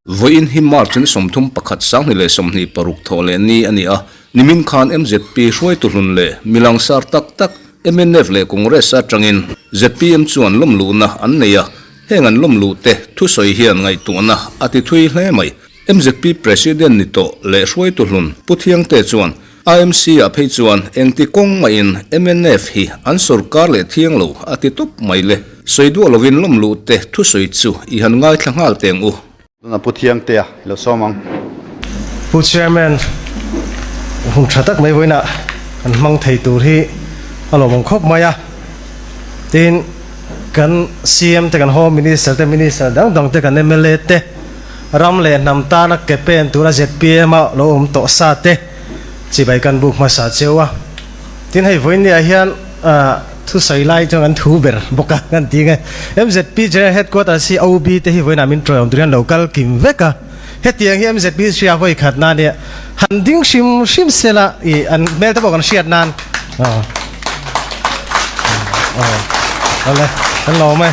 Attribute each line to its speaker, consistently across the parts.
Speaker 1: Vawiin hi March ni 31 2026 thawh leh ni a ni a, nimin khan mzp hruaitu hlun leh mi langsar tak tak mnf leh Congress atangin zpm chuan lawmluhna an nei a, heng an lawmluh te thusawi hian ngaihtuahna a ti thui hle mai. Mzp President ni tawh leh hruaitu hlun Pu Thiangte chuan IMC ah phei chuan engti kawng mahin mnf hi an sawrkar leh thiang lo a ti tawp mai le. Sawi duah lovin lawm luh te thusawi chu i han ngaithla nghal teng u.
Speaker 2: Tuna Pu Thiangtea i lo sawm ang.
Speaker 3: Pu Chairman, hun tha tak mai vawiinah kan hmang thei tur hi a lawmawm khawp mai a. Tin, kan CM te, kan Home Minister te, Minister dang dang te, kan mla te, Ram leh hnam tana ke pen tura zpm a lo awm tawh sa te chibai kan buk hmasa cheu a. Tin hei vawinia hian thusawi lai chuan kan thu ber bawk a kan ti nge. Mzp General Headquarters hi OB te hi vawiinah min tawih awm turin an lo kal kim vek a. Hetiang hi mzp hria vawi khat nan nia han ding hrim hrim sela ih an hmel te pawh kan hriat nan awle kan lawm e.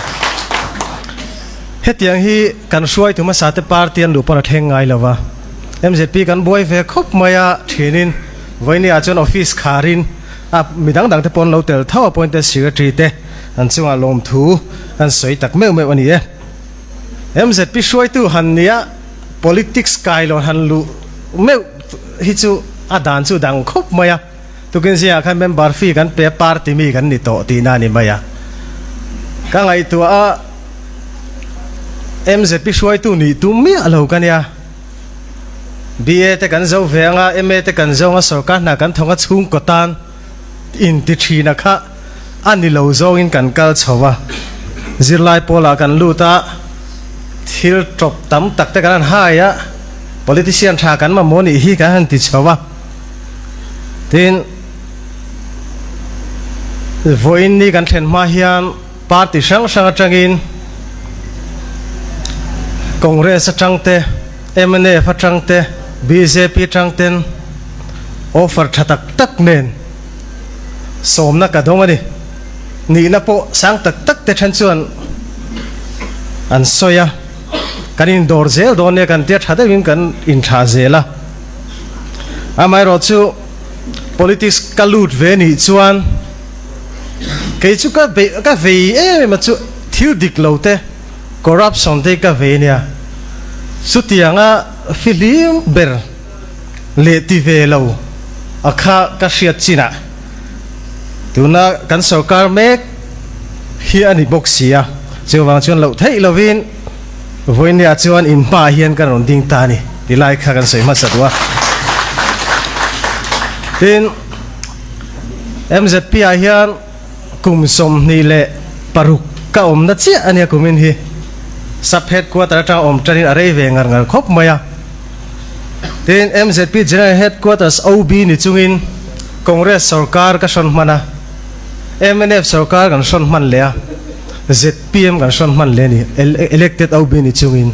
Speaker 3: Hetiang hi kan hruaitu hmasa te party an luh pawn a thleng ngai lo va, mzp kan buai ve khawp mai a, thinin vawinia chuan office kharin a midang dang te pawn lo tel tho appointed secretary te an chungah lawmthu an sawi tak meuh meuh a ni e. Mzp hruaitu han nia politics kailawn han luh meuh hi chu a dan chu dang khawp mai a, tukin zingah khan member fee kan pe a party mi kan ni tawh tihna a ni mai a, ka ngaihtuah a. MZP hruaitu nih tum miah lo ka nia. BA te kan zo ve anga, MA te kan zo anga sorkar hna kan thawng a chhungkaw tan inti thina kha a ni lo zawngin kan kal chho a. Zirlai pawlah kan lut a, thil tawp tam tak te kan han hai a, politician tha kan mamawh nih hi kan han ti chho a. Tin, vawiin ni kan thlen hma hian, Party hrang hrang atangin Congress atang te, mnf atang te, bjp atang ten offer tha tak tak nen sawmna ka dawng a ni. Nihna pawh sang tak tak te then chuan an sawi a, kan indawr zel dawn nia kan tia tha deuhin kan inthlah zel a. Amaherawhchu politics ka lut ve nih chuan, Kei chu ka beih ka vei em em a chu thil dik lo te corruption te hi ka vei ania chutianga fihlim ber leh ti ve lo a kha ka hriat chinah tuna kan sorkar mek hi a ni bawk si a chuvang chuan loh theih lovin vawinia chuan in hmaah hian ka rawn ding ta a ni tilai kha kan sawi hmasa duh a tin. MZP ah hian kum 26 ka awmna chiah a nia kumin hi Sub Headquarter atanga awm tanin a rei ve ngar ngar khawp mai a. Tin, MZP General Headquarters OB ni chungin Congress sorkar ka hrawn hman a, mnf sorkar kan hrawn hman leh a, zpm kan hrawn hman leh a ni, elected OB ni chungin.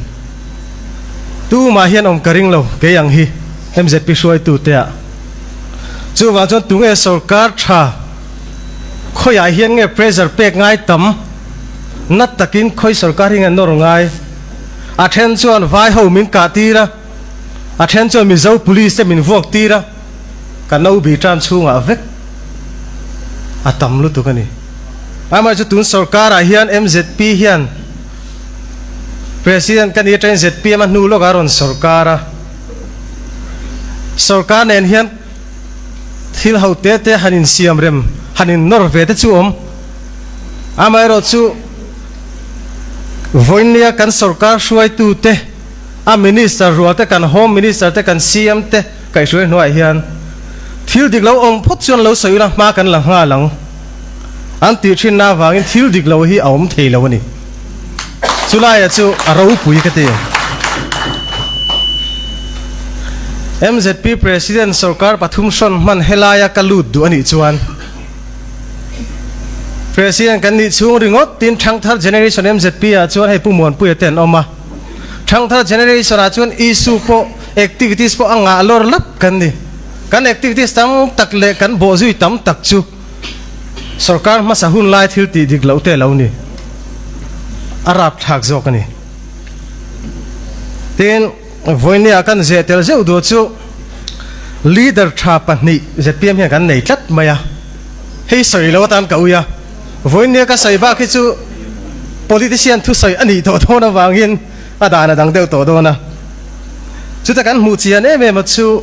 Speaker 3: Tumah hian awm ka ring lo kei ang hi MZP hruaitute ah. Chuvang chuan tunge sorkar tha khawiah hian nge pressure pek ngai tam na takin khawi sorkar hi nge nawr ngai? A then chuan vai ho min kah tir a, a then chuan Mizo police te min vuak tir a, ka no bi tan chhungah vek a tam lutuk a ni. Amaherawhchu tun sorkarah hian MZP hian President ka ni atangin zpm a hnu lawkah a rawn sorkar a. Sorkar nen hian thil ho te te han insiam rem, han innawr ve te chu awm. Amaherawh chu vawinia kan sorkar hruaitu te, a minister rual te, kan home minister te, kan CM te kaihhruai hnuaiah hian thil dik lo awm phawt chuan lo sawi ila hma kan la nghal ang an tih thinna avangin thil dik lo hi a awm thei lo a ni. Chulaia chu a ropui ka ti. MZP President sorkar pathum hrawn hman helaia ka lut duh a nih chuan President kan nih chhung ringawt tin Thangthar Generation MZP ah chuan hei Pu Muanpuia te an awm a. Thangthar Generation ah chuan issue pawh activities pawh a ngah lawr lap kan ni. Kan activities tam tak leh kan bawhzui tam tak chu. Sorkar hmasa hun lai thil tih dik loh te a lo ni. A rapthlak zawk a ni. Tin, vawinia kan zeh tel zeuh duh chu leader tha pahnih zpm hian kan nei tlat mai a. Hei sawi lo atan ka ui a. Vawinia ka sawi bak hi chu politician thusawi a nih tawh dawn avangin a dan a dang deuh tawh dawn a. Chuta kan hmuh chian em em a chu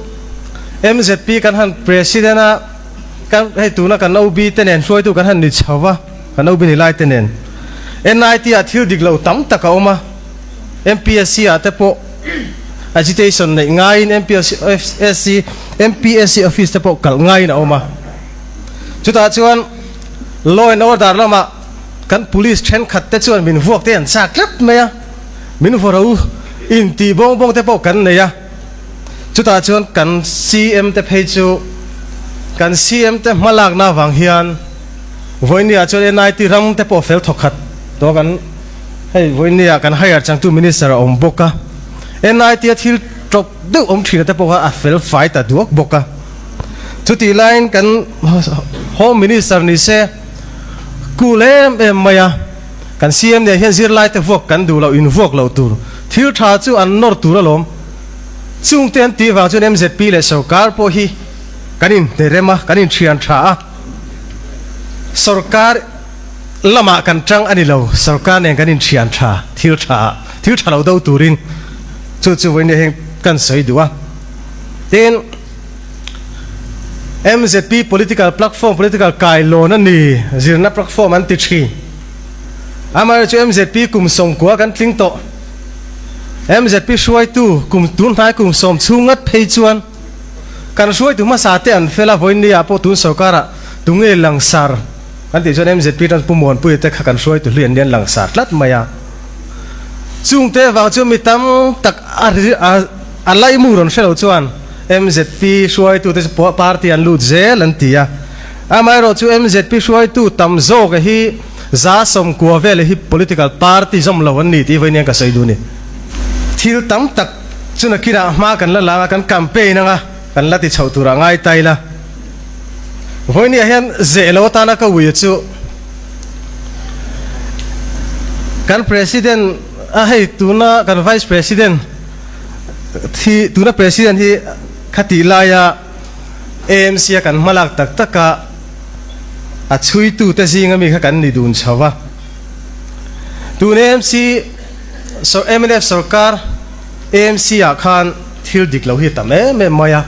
Speaker 3: mzp kan han president a, kan hei tuna kan OB te nen hruaitu kan han ni chho va, kan OB ni lai te nen NIT ah thil dik lo tam tak a awm a, MPSC ah te pawh agitation neih ngaiin MPSC MPSC office te pawh kalh ngaiin a awm a. Chutah chuan law and order lamah kan police thenkhat te chuan min vuak te an chak tlat mai a, min vaw ro intih bawng bawng te pawh kan nei a. Chutah chuan kan CM te phei chu kan CM te hmalakna avang hian vawinia chuan NIT ram te pawh fel thawkhat tawh kan hei vawinia kan hire changtu minister a awm bawk a, NIT a thil tawp deuh awm thina te pawh kha a fel fai ta duak bawk a. Chutih laiin kan Home Minister ni se cool em em mai a, kan CM nen hian zirlai te vuak kan duh loh in vuak loh tur thil tha chu an nawr tur alawm. Chungte an tih vang chuan mzp leh sorkar pawh hi kan inhnerem a, kan inthian tha a, sorkar lamah kan tang a ni lo, sorkar nen kan inthian tha thil tha ah thil tha lo do turin chu chu vawiin heng kan sawi duh a. Tin, mzp political platform, political kailawn a ni, zirna platform an ti thin. Amaherawhchu mzp kum sawmkua kan tling tawh. Mzp hruaitu kum tun hnai kum sawm chhung ngat phei chuan kan hruaitu hmasa te an fel a, vawiin ah pawh tun sorkar ah tunge langsar kan tih chuan mzp tan Pu Muanpuia te kha kan hruaitu hlui an lian langsar tlat mai a. Chungte vang chu mi tam tak a A laimu rawn hre lo chuan mzp hruaitute chu party an lut zel an ti a. Amaherawhchu mzp hruaitu tam zawk hi za sawmkua vel hi political party zawm lo an ni tih vawiin ka sawi duh a ni. Thil tam tak chu nakinah hma kan la lang a, kan campaign anga kan la ti chhoh turah ngai ta ila. Vawiin hian zeh lo atana ka ui chu kan President a hei tuna kan Vice President, Thi tuna President hi khatih laia AMC a kan hmalak tak tak a, a chhuitute zinga mi kha kan ni dun chho va. Tun AMC mnf sorkar AMC ah khan thil dik lo hi a tam em em mai a.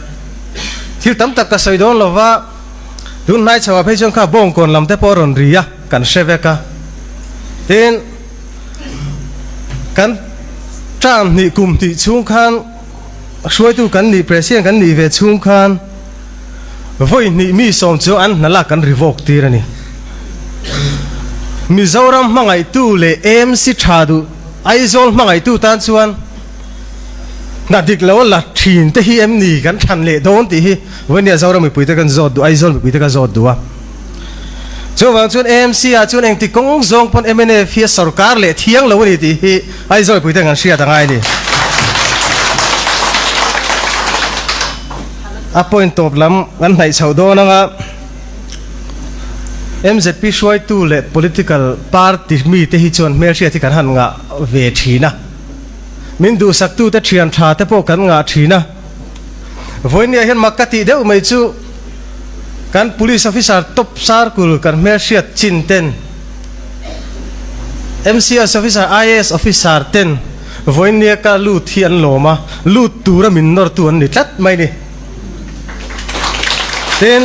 Speaker 3: Thil tam tak ka sawi dawn lo va, tun hnai chho ah phei chuan kha bawngkawn lam te pawh a rawn ri a, kan hre vek a. Tin. Kan term hnih kum hnih chhung khan hruaitu kan nih President kan nih ve chhung khan vawi hnih mi sawm chu an hna lak kan revoke tir a ni. Mizoram hmangaihtu leh AMC tha duh Aizawl hmangaihtu tan chuan hna dik lo la thin te hi em ni kan thlan leh dawn tih hi vawinia Zoram mipuite kan zawt duh Aizawl mipuite ka zawt duh a. Chuvang chuan AMC ah chuan engti kawng zawng pawn mnf hi a sorkar leh thiang lo a ni tih hi Aizawl puite kan hriat a ngai a ni. A point tawp lam kan hnaih chhoh dawn anga mzp hruaitu leh political party mite hi chuan hmelhriat hi kan han ngah ve thin a, min duhsaktute thian tha te pawh kan ngah thin a. Vawinia hian mak ka tih deuh mai chu kan police officer top circle kan hmelhriat chin ten MCS officer, IAS officer ten vawinia ka lut hi an lawm a, lut tura min nawrtu an ni tlat mai ni. Tin,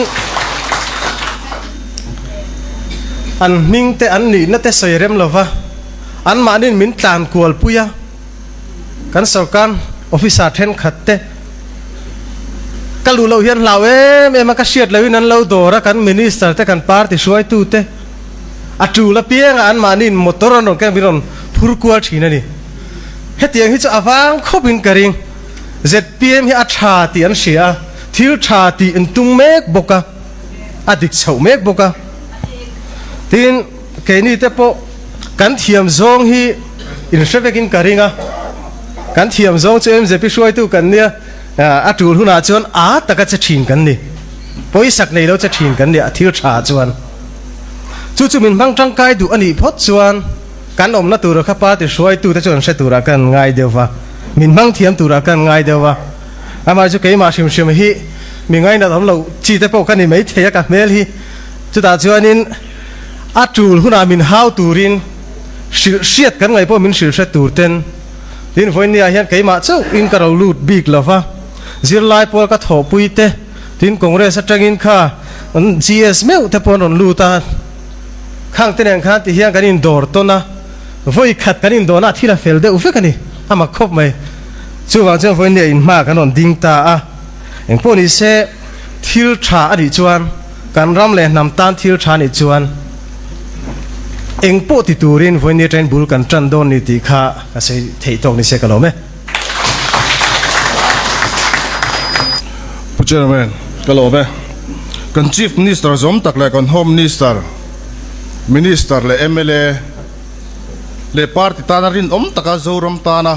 Speaker 3: an hming te an nihna te sawi rem lova anmahniin min tlan kual pui a. Kan sorkar officer thenkhat te ka luh loh hian hlau em em a, ka hriat lohin an lo dawr a, kan minister te kan party hruaitu te a tul apianga anmahniin motor an rawn keng min rawn phur kual thin a ni. Hetiang hi chu a vang khawpin ka ring. Zpm hi a tha tih an hria a, thil tha tih an tum mek bawk a, a dik chhoh mek bawk a. Tin, keini te pawh kan thiam zawng hi in hre vekin ka ring a, kan thiam zawng chu MZP hruaitu kan nia, a tul hunah chuan a taka che thin kan ni, pawisak nei lo che thin kan ni a thil tha chuan. Chu chu min hmang tangkai duh a nih phawt chuan kan awmna tura kha party hruaitute chuan hre turah kan ngai deuh va, min hmang thiam turah kan ngai deuh va. Amah chu keimah hrim hrim hi mi ngainat awm loh chi te pawh ka ni mai thei a ka hmel hi. Chutah chuanin a tul hunah min hau turin hrilh hriat kan ngaih pawh min hrilh hre tur ten tin vawinia hian keimah chauh in ka ro lut bik lo va, zirlai pawl ka thawhpui te tin Congress atangin kha GS meuh te pawh an rawn lut a, khang te nen khan ti hian kan indawr tawn a, vawi khat kan indawrna a thil a fel deuh vek a ni, a mak khawp mai. Chuvang chuan vawinia inhma kan rawn ding ta a, engpawh ni se thil tha a nih chuan Kan ram leh hnam tan thil tha nih chuan eng pawh ti turin vawiin train bul kan tan dawn ni tih kha ka sawi theih tawk ni se ka lawm e.
Speaker 4: Pu Chairman, ka lawm e. Kan Chief Minister zawm tak leh kan Home Minister, Minister leh mla leh party tana rinawm taka Zoram tana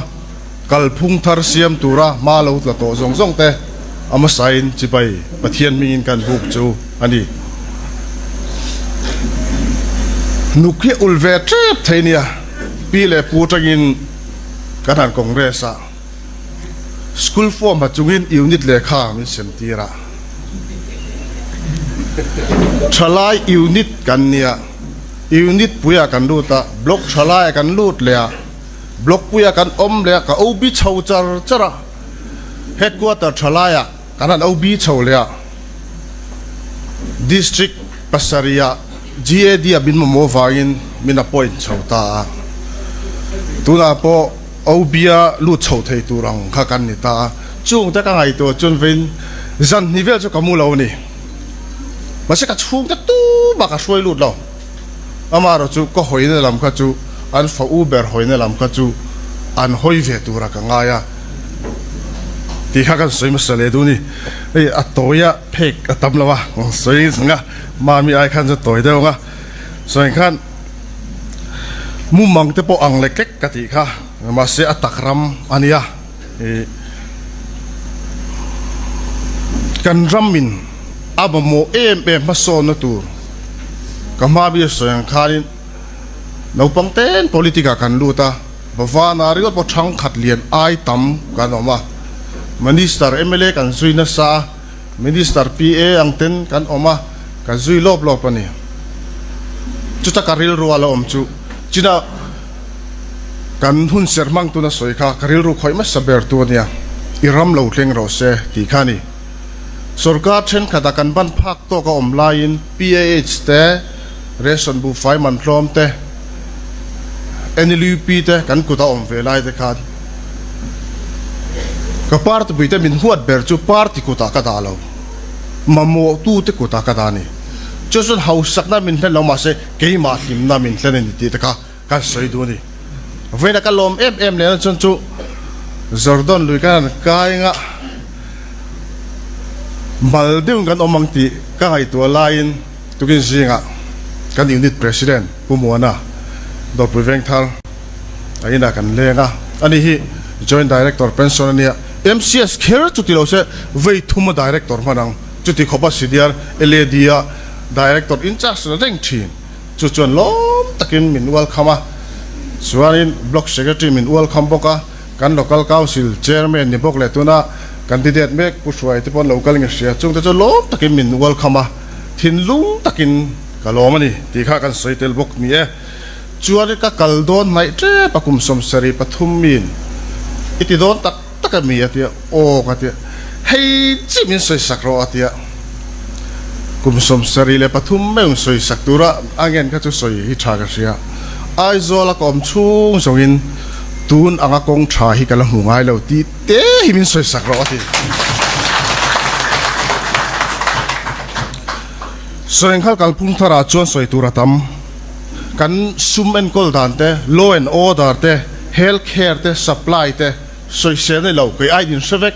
Speaker 4: Kalphung thar siam tura hma lo tla tawh zawng zawng te a hmasain chibai Pathian hmingin kan buk chu a ni. Nuk hi a ul ve tep thei nia, pi leh pu atangin kan han Congress a, school form ha chungin unit lehkha min sem tir a, thalai unit kan nia, unit puiah kan lut a, block thalaiah kan lut leh a. Block puia kan awm leh a, ka OB chho char char a, headquarter tha laiah kan han OB chho leh a, District pasarihah GAD a min mamawh vangin min appoint chho ta a, tunah pawh OB a lut chho thei tur ang kha kan ni ta a, chung te ka ngaihtuah chuan vawiin zan hnih vel chu ka mu lo a ni, mahse ka chhungte tumah ka hruai lut lo. Amaherawh chu ka hawina lam kha chu an fa u ber hawina lam kha chu an hawi ve tura ka ngai a tih kha kan sawi hmasa leh duh a ni. Hei a tawia phek a tam lo a, sawi ang a, mami ai khan chu tawi deuh ang a, sawi ang khan mumang te pawh ang lek lek ka tih kha, mahse a tak ram a nia. Kan ramin a mamawh em em hmasawnna tur ka hma mi a sawi ang khanin naupang ten politic ah kan lut a, Bhavana ringawt pawh thangkhat lian ai tam kan awm a, Minister mla kan zui nasa a, Minister PA ang ten kan awm a, kan zui lawp lawp a ni. Chuta ka rilru a la awm chu china. Kan hun ser hmang tuna sawi kha ka rilru khawih hmasa ber tu ania, i ram lo thleng rawh se tih kha a ni. Sorkar thenkhat a kan ban phak tawk a awm laiin PAH te, ration buhfai man hlawm te, NLUP te kan kut a awm ve lai te khan ka party puite min huat ber chu party kutah ka dah lo, mamawhtute kutah ka dah a ni. Chu chuan hausakna min hlen lo mahse keimah hlimna min hlen a ni tih te kha Kan sawi duh a ni. Vawiin a ka lawm em em leh na chuan chu Jordan lui kan han kai anga mal deuhin kan awm ang tih ka ngaihtuah laiin tukin zingah kan unit president Pu Muana Dawrpui Vengthar a inah kan leng a, ani hi joint director pension a nia, MCS kher chu ti lo se vei thum a director hman ang chuti khawpa senior LAD a director in charge reng thin. Chu chuan lawm takin min ualkham a, chuanin Block Secretary min ualkham bawk a, kan Local Council Chairman ni bawk leh tuna candidate mek Pu Hruai te pawh an lo kal nge hria, chungte chu lawm takin min ualkham a, thinlung takin ka lawm a ni tih kha kan sawi tel bawk ni e. Chuanin ka kal dawn hnaih tep a kum 73 min i ti dawn tak tak a mi a tia, aw ka tia, hei chi min sawi sak rawh a tia, kum 73 meuh sawi sak tura a ngen kha chu sawi hi tha ka hria, Aizawl a ka awm chhung zawngin tun anga kawng tha hi ka la hmu ngai lo tih te hi min sawi sak rawh a ti. Sawienghal kalphung tharah chuan sawi tur a tam. Kan sum enkawl dan te, law and order te, health care te, supply te sawisel nei lo, kei ai din hre vek.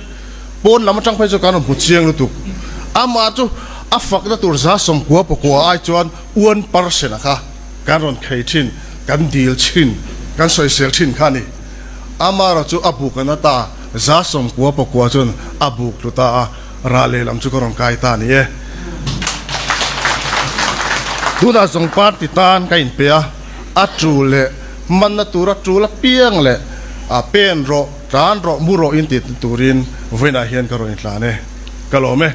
Speaker 4: Pawn lam atang phei chuan kan rawn hmu chiang lutuk. Amah chu a fakna tur 90 pakua ai chuan 1% a kha kan rawn khei thin, kan dil thin, kan sawisel thin kha a ni. Amaherawh chu a buk a na ta, 90 pakua chuan a buk tlu ta a. Rah lehlam chu ka rawn kai ta a ni e. Tunah zawng party tan ka inpe a, a tul leh hmanna tura tul apiang leh a pen rawh, tlan rawh, mu rawh in tih turin vawiinah hian ka rawn intlan e. Ka lawm e.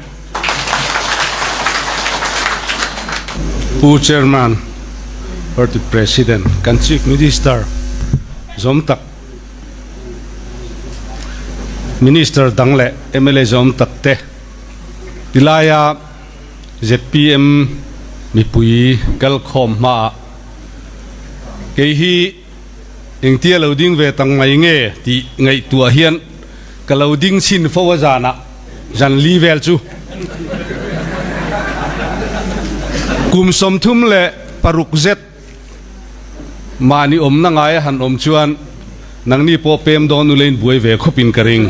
Speaker 5: Pu Chairman, Party President, kan Chief Minister zawm tak, Minister dang leh mla zawm tak te tilaia zpm mipui kalkhawm hmaah kei hi engtia lo ding ve tang mai nge tih ngaihtuah hian ka lo ding chhin fo a zanah zan li vel chu kum 36 zet Mahni awmna ngaia han awm chuan nangni pawh pem dawn u lein buai ve khawpin ka ring.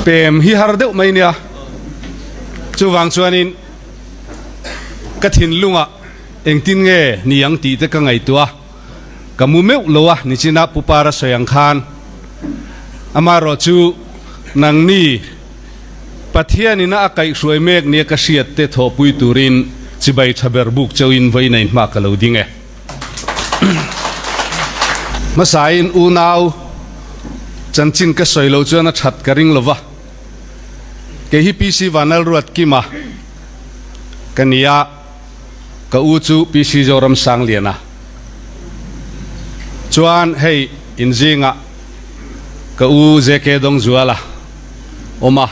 Speaker 5: Pem hi har deuh mai nia. Chuvang chuanin ka thinlungah engtin nge ni ang tih te ka ngaihtuah a, ka mu meuh lo a, nichina Pu Para sawi ang khan. Amaherawhchu nangni. Pathianin a kaihhruai mek nia ka hriat te thawhpui turin chibai tha ber buk chauhin vawiin a inhma ka lo ding e. Hmasain unau chanchin ka sawi loh chuan a that ka ring lova, kei hi PC Vanlalruat Kima ka ni a, ka u chu PC Zoram Sangliana. Chuan hei inzingah ka u JK Dawngzuala awm a,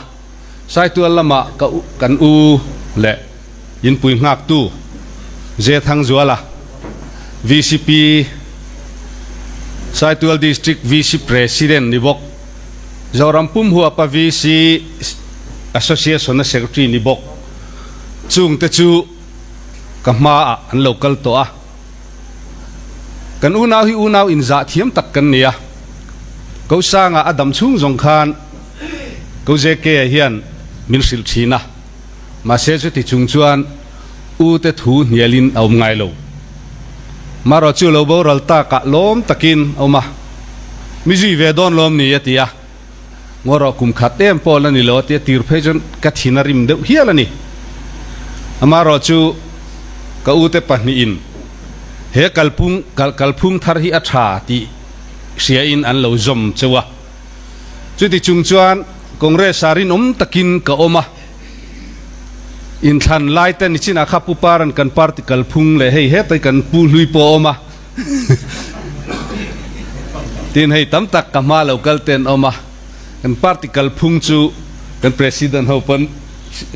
Speaker 5: Saitual lamah ka kan u leh inpui nghaktu J Thangzuala, vcp, Saitual District VC President ni bawk, Zoram pum huapa VC Association-a Secretary ni bawk, chungte chu ka hmaah an lo kal tawh a. Kan unau hi unau inzah thiam tak kan ni a, Kosanga a dam chhung zawng khan Ko JK-a hian min hrilh thin a, mahse chuti chung chuan u te thu hnialin a awm ngai lo. Marawh chu lo boral takah lawm takin a awm a, Mi zui ve dawn lawm ni a ti a, Ngaw kum khat em pawh la ni lo a tia tir phei chuan ka thin a rim deuh hial a ni. Amaherawh chu ka ute pahnihin he kalphung kalphung thar hi a tha tih hriain an lo zawm cheu a. Chuti chung chuan Congress ah rinawm takin ka awm a. Inthlan lai te nichinah kha Pu Paran kan party kalphung leh hei hetai kan pu hlui pawh a awm a. Tin hei tam tak ka hma lo kal te an awm a, kan party kalphung chu kan president ho pawn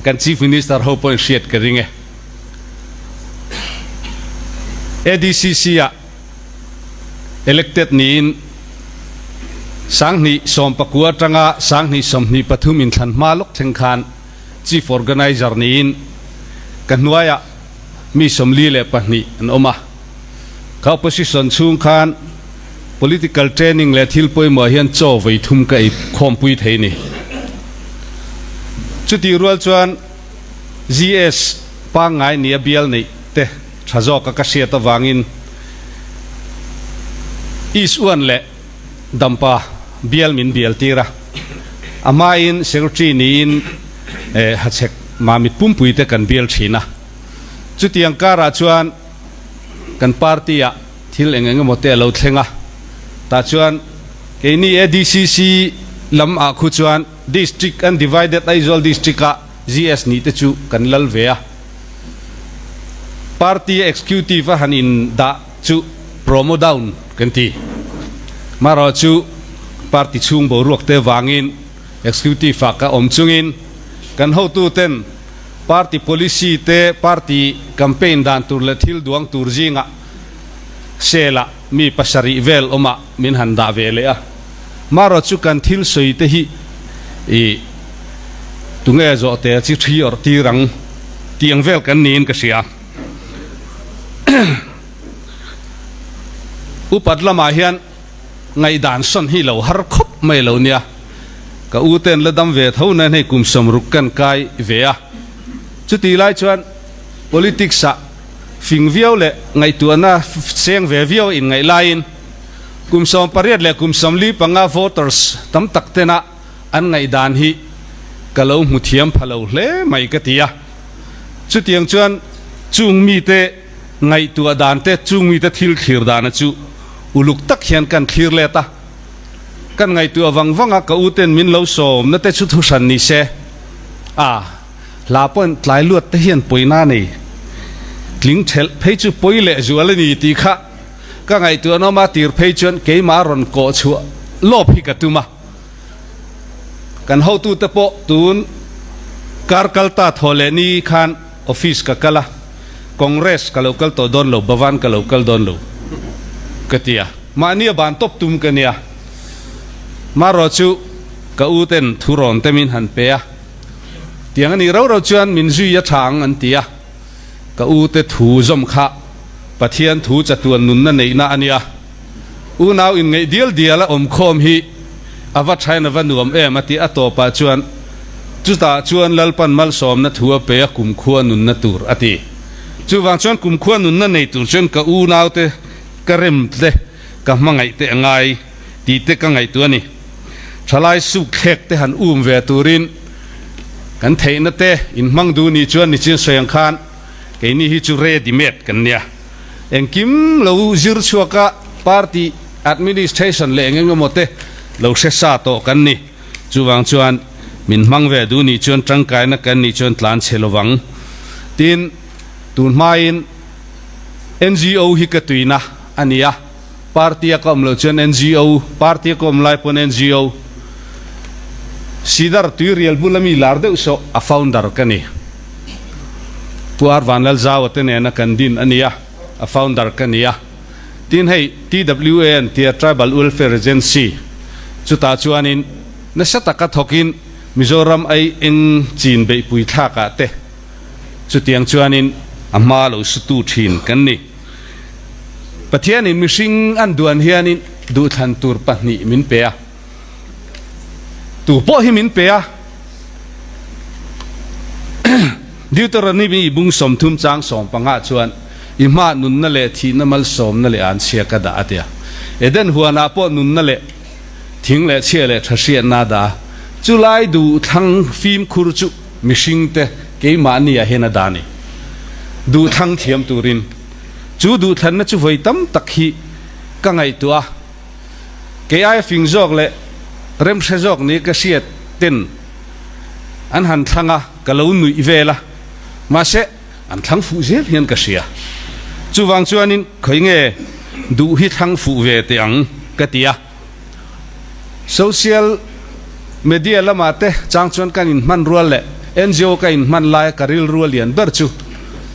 Speaker 5: kan chief minister ho pawhin hriat ka ring e. ADCC ah elected niin 2019 atanga 2023 inthlan hma lawk thleng khan chief organizer niin ka hnuaiah mi 42 an awm a. Ka opposition chhung khan political training leh thil pawimawh hian chaw vei thum ka ei khawmpui thei ni. Chutih rual chuan GS pangngai nia bial neih te tha zawka ka hriat avangin East Uan leh Dampa bial min bial tir a, a hmain Secretary niin Hachhek Mamit Pumpui te kan bial thin a. Chutiang karah chuan kan party ah thil eng eng emaw te a lo thleng a, tah chuan keini ADCC lam ah khu chuan District Undivided Aizawl District ah GS nih te chu kan lal ve a, Party Executive a han in dah chu promo down kan ti. Marawh chu party chhung boruak te vangin Executive ah ka awm chungin kan hotu ten Party policy te party campaign dan tur leh thil duang tur zingah sel ah mi pasarih vel awm ah min han dah ve leh a. Marawh chu kan thil sawi te hi i tunge zawh te chi thi awrh tir ang tih ang vel kan niin ka hria. Upat lamah hian ngaihdan sawn hi lo har khawp mai lo nia. Ka u ten la dam ve tho nen hei kum 60 kan kai ve a. Chutih lai chuan politics ah fing viau leh ngaihtuahna seng ve viau a inngaih laiin kum 18 leh kum 45 voters tam tak tena an ngaihdan hi ka lo hmu thiam pha lo hle mai ka ti a. Chutiang chuan. Chung mite ngaihtuah dan te, chung mite thil thlir dana chu uluk tak hian kan thlir let a. Kan ngaihtuah vang vang a, ka u ten min lo sawm na te chu thu hran ni se. A, hla pawhin tlai luat te hian pawina nei tling thelh phei chu pawi leh zual a ni tih kha ka ngaihtuah nawm a, tir phei chuan keimah rawn kawh chhuah lawp hi ka tum a. Kan hotute pawh tun kar kal ta thaw leh ni khan office ka kal a, Congress ka lo kal tawh dawn lo, Bhavan ka lo kal dawn lo ka ti a, mahni a ban tawp tum ka nia. Marawh chu ka u ten thu rawn te min han pe a, tiang a nih rau rau chuan min zui a tha ang an ti a, ka u te thu zawm kha Pathian thu chatuan nunna neihna a nia. Unau inngeih dial dial a awmkhawm hi a va thain a va nuam em a tih a tawpah chuan chutah chuan Lalpan malsawmna thu a pe a kumkhua nunna tur a ti. Chuvang chuan kumkhua nunna nei tur chuan ka unaute ka rem te ka hmangaih te a ngai tih te ka ngaihtuah a ni. Thalai suk thlek te han um ve turin kan theihna te inhmang duh nih chuan nichin sawi ang khan Keini hi chu ready made kan nia. Engkim lo zir chhuak a party administration leh eng eng emaw te lo hre sa tawh kan ni. Chuvang chuan min hmang ve duh nih chuan tangkaina kan nih chuan tlan chhe lovang. Tin, tun hmain NGO hi ka tuina a ni a, party a ka awm loh chuan NGO, party a ka awm lai pawn NGO, Sidar Tuirial bula mi lar deuh sawh a founder ka ni. Pu Ar Vanlalzaua te nena kan din a nia, a founder ka nia. Tin hei TWA an tia Tribal Welfare Agency chutah chuanin nasa taka thawkin Mizoram ai eng chin beihpui thlakah te chutiang chuanin a hma lo sutu thin kan ni. Pathianin mihring an duan hianin duhthlan tur pahnih min pe a. Tu pawh hi min pe a. Deuteronomy bung 30 chang 15 chuan i hma nunna leh thihna malsawmna leh an chhia ka dah a tia. Eden huanah pawh nunna leh thing leh chhia leh tha hriatna a dah a. Chulai duhthlang fimkhur chu mihringte keimahni ah hian a dah a ni. Duhthlang thiam turin. Chu duhthlanna chu vawi tam tak hi ka ngaihtuah a. Kei aia fing zawk leh remhre zawk ni ka hriat ten an han thlang a, ka lo nuih vel a, mahse an thlang fuh zel hian ka hria. Chuvang chuanin khawi nge duh hi thlang fuh ve teh ang ka ti a. Social media lamah te chang chuan kan inhman rual leh NGO ka inhman laia ka rilru a lian ber chu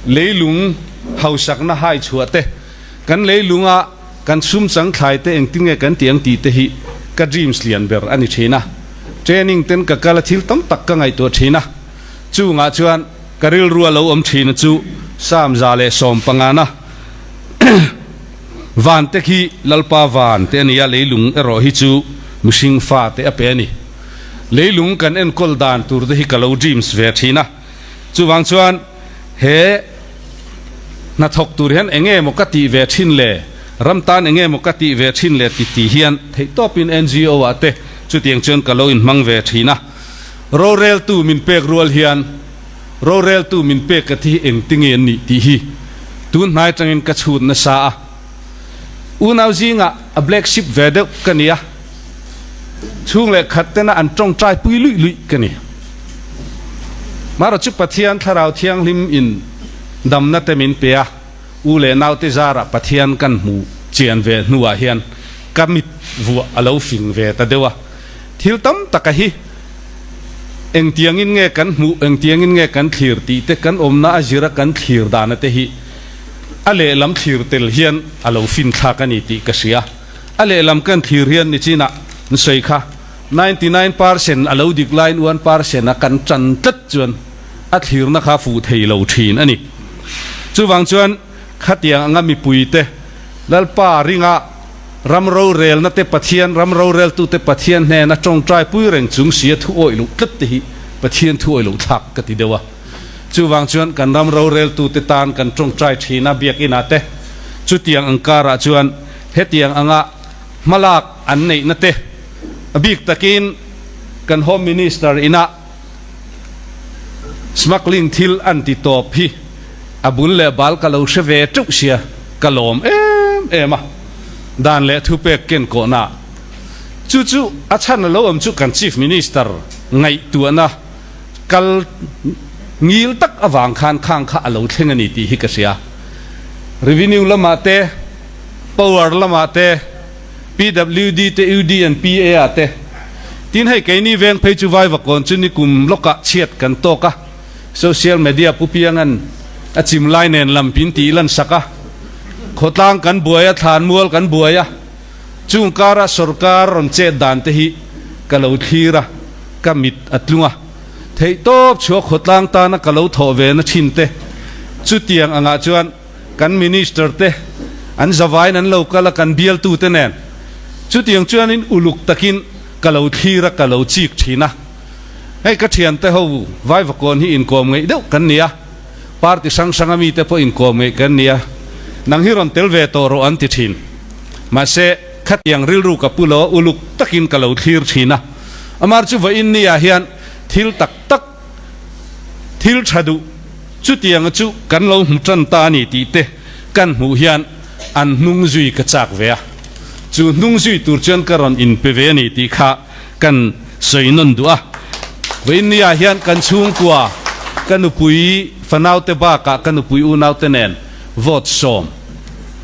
Speaker 5: leilung hausakna hai chhuah te, kan leilunga Kan sum chang thlai te engtin nge kan tih ang tih te hi ka dreams lian ber a ni thin a. Training ten ka kal a thil tam tak ka ngaihtuah thin a. Chungah chuan ka rilru a lo awm thin a chu Psalm 115 na van te khi Lalpa van te a ni a, leilung erawh hi chu mihring fa te a pe a ni. Leilung kan enkawl dan tur te hi ka lo dreams ve thin a. Chuvang chuan he hnathawk tur hian eng nge maw ka tih ve thin le, ram tan eng nge maw ka tih ve thin le ti ti hian theihtawpin NGO ah te chutiang chuan ka lo inhmang ve thin a. Roreltu min pek rual hian roreltu min pek ka thi hi engtinge an nih tih hi tun hnai atangin ka chhut nasa a. Unau zingah a black sheep ve deuh ka ni a, chhung leh khat tena an tawngtai pui luih luih ka ni. Marawh chu Pathian Thlarau Thianghlim in damna te min pe a, u leh naute zarah Pathian kan hmu chian ve hnuah hian ka mit vuah a lo fing ve ta deuh a. Thil tam taka hi engtiangin nge kan hmuh, engtiangin nge kan thlir tih te kan awmna a zira kan thlir dana te hi a lehlam thlir tel hian a lo finthlak a ni tih ka hria. A lehlam kan thlir hian nichinah an sawi kha. 99 percent a lo dik laiin 1 percent a kan tan tlat chuan a thlirna kha fuh thei lo thin a ni. Chuvang chuan khatiang anga mipuite Lalpa ringa ram rorelna te Pathian ram roreltute Pathian hnena tawngtai pui reng chung sia thu awih loh tlat te hi Pathian thu awih loh thlak ka ti deuh a. Chuvang chuan kan ram roreltute tan kan tawngtai thin a biakinah te chutiang ang karah chuan hetiang anga hmalak an neihna te a bik takin kan Home Minister ina smuggling thil an ti tawp hi. A bul leh bal ka lo hre ve teuh sia, ka lawm em em a. Dan leh thupek ken kawhna chu chu a chhan a lo awm chu kan Chief Minister ngaihtuahna kal ngil tak avang khan khang kha a lo thleng a ni tih hi ka hria. Revenue lamah te, Power lamah te, PWD te, UD and PA ah te. Tin hei keini veng phei chu Vaivakawn chu nikum lawkah chhiat kan tawk a, Social media pu piangan a chim lai nen lam pin tih lan sak a, khawtlang kan buai a, thlanmual kan buai a, chung kara sorkar rawn chet dan te hi ka lo thlir a, ka mit a tlung a, theihtawp chhuak khawtlang tana ka lo thawh ve na thin te chutiang angah chuan kan minister te an zavain an lo kal a, kan bialtu te nen chutiang chuanin uluk takin ka lo thlir a, ka lo chik thin a. Hei ka thiante ho Vaivakawn hi inkawm ngeih deuh kan ni a, party hrang hrang a mite pawh inkawm ngeih kan ni a, nang hi rawn tel ve tawh rawh an ti thin. Mahse, khatiang rilru ka pu lo a, uluk takin ka lo thlir thin a. Amar chu vawiin ni ah hian thil tak tak, thil tha duh chutiang chu kan lo hmu tan ta a ni tih te kan hmuh hian an hnung zui ka chak ve a. Chu hnung zui tur chuan ka rawn inpe ve a ni tih kha Kan sawi nawn duh a, Vawiinnia hian kan chhungkua, ka nupui fanaute bakah ka nupui unaute nen vote sawm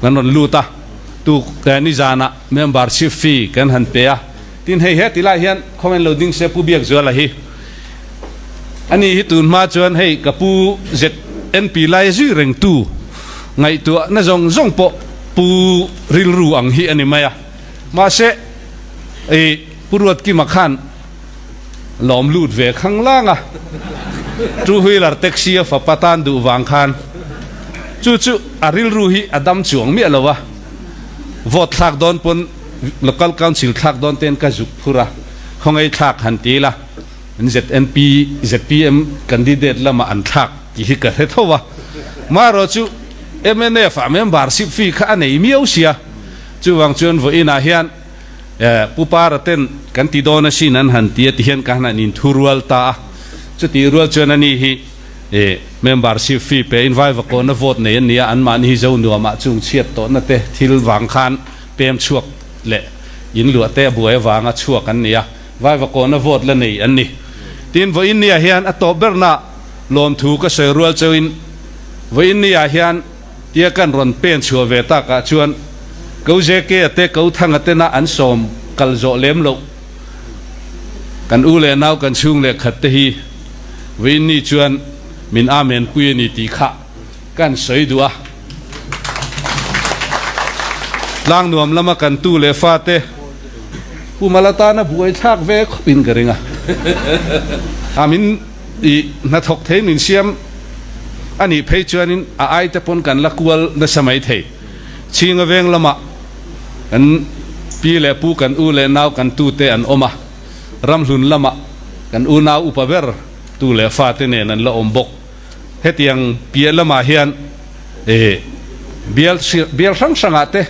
Speaker 5: kan rawn lut a, tuk nizanah membership fee kan han pe a, tin hei he tilai hian khawngain lo ding se Pu Biakzuala hi a ni hi tun hma chuan hei ka pu ZNP lai zui rengtu ngaihtuahna zawng zawng pawh pu rilru ang hi a ni mai a, mahse I Pu Ruatkima khan lawm lut ve khang lang a, two wheeler taxi a fapa tan duh vang khan chu chu a rilru hi a dam chuang miah lo a, vote thlak dawn pawn local council thlak dawn ten ka zuk phur a, khawngaih thlak han ti ila ZNP zpm candidate lamah an thlak tih hi ka hre tho a, marawh chu mnf ah membership fee kha a nei miau sia, chuvang chuan vawiinah hian. Pu Para ten kan ti dawn asin an han ti a ti hian ka han han inthurual ta a. Chutih rual chuan ani hi membership fee pe in Vaivakawna vote nei an ni a, anmahni hi zo nuamah chung chhiat tawhna te thil vang khan pem chhuak leh in luah te a buai avanga chhuak an ni a, Vaivakawna vote la nei an ni. Tin, vawiinniah hian a tawp berna lawmthu ka sawi rual chauhin vawiinniah hian, Tia kan rawn pen chhuah ve takah chuan Ko JK-a te Ko Thanga tena an sawm kal zawh lem loh kan u leh nau kan chhung leh khat te hi vawiinni chuan min amen pui a ni tih kha kan sawi duh a. Tlang nuam lama kan tu leh fate Pu Mala tana buai thlak ve khawpin ka ring a, a min I hnathawk thei min siam a nih phei chuanin a aite pawn kan la kual nasa mai thei. Chhinga veng lamah kan pi leh pu kan u leh nau kan tute an awm a, ramhlun lamah kan unau upa ber tu leh fate nen an la awm bawk. Hetiang piah lamah hian i bial bial hrang hrangah te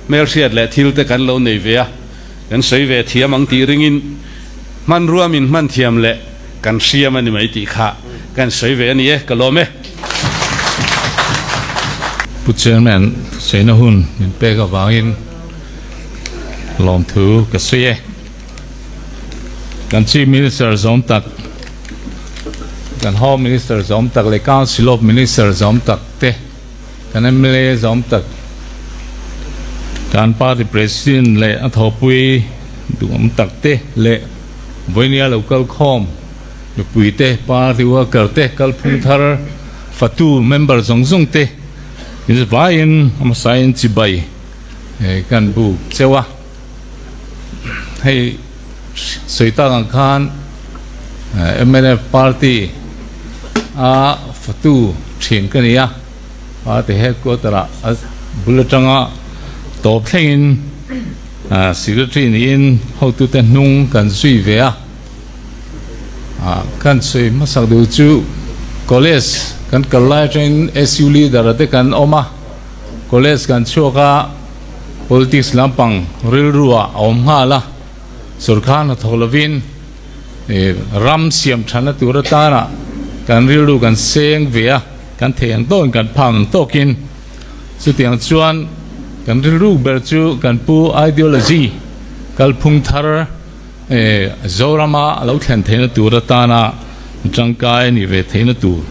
Speaker 5: hmelhriat leh thil te kan lo nei ve a, kan sawi ve thiam ang tih ringin hmanrua min hman thiam leh Kan hriam a ni mai tih kha kan sawi ve a ni e, ka lawm e.
Speaker 6: Pu Chairman, thusaina hun min pek avangin lawmthu ka sawi e. Kan Chief Minister zawm tak, kan Home Minister zawm tak leh Council of Minister zawm tak te, kan mla zawm tak, kan Party President leh a thawhpui duhawm tak te leh Vawinia lo kal khawm mipui te, party worker te, kalphung thar fatu member zawng zawng te in vaiin a hmasain chibai kan buk cheu a. Hei sawi tak ang khan mnf party a fatu thin ka ni a, party headquarter ah a bul atanga tawp thlengin Secretary niin hotute hnung kan zui ve a, kan sawi hmasak duh chu college kan kal lai atangin SU leader te kan awm a, college kan chhuak a, politics lampang rilru ah a awm nghal a, sorkar hnathawk lovin ram siam thatna tur atana kan rilru kan seng ve a. Kan thei ang tawkin kan phak ang tawkin chutiang chuan kan rilru ber chu kan pu ideology kalphung thar Zorama a lo thlen theihna tur atana tangkai a nih ve theihna tur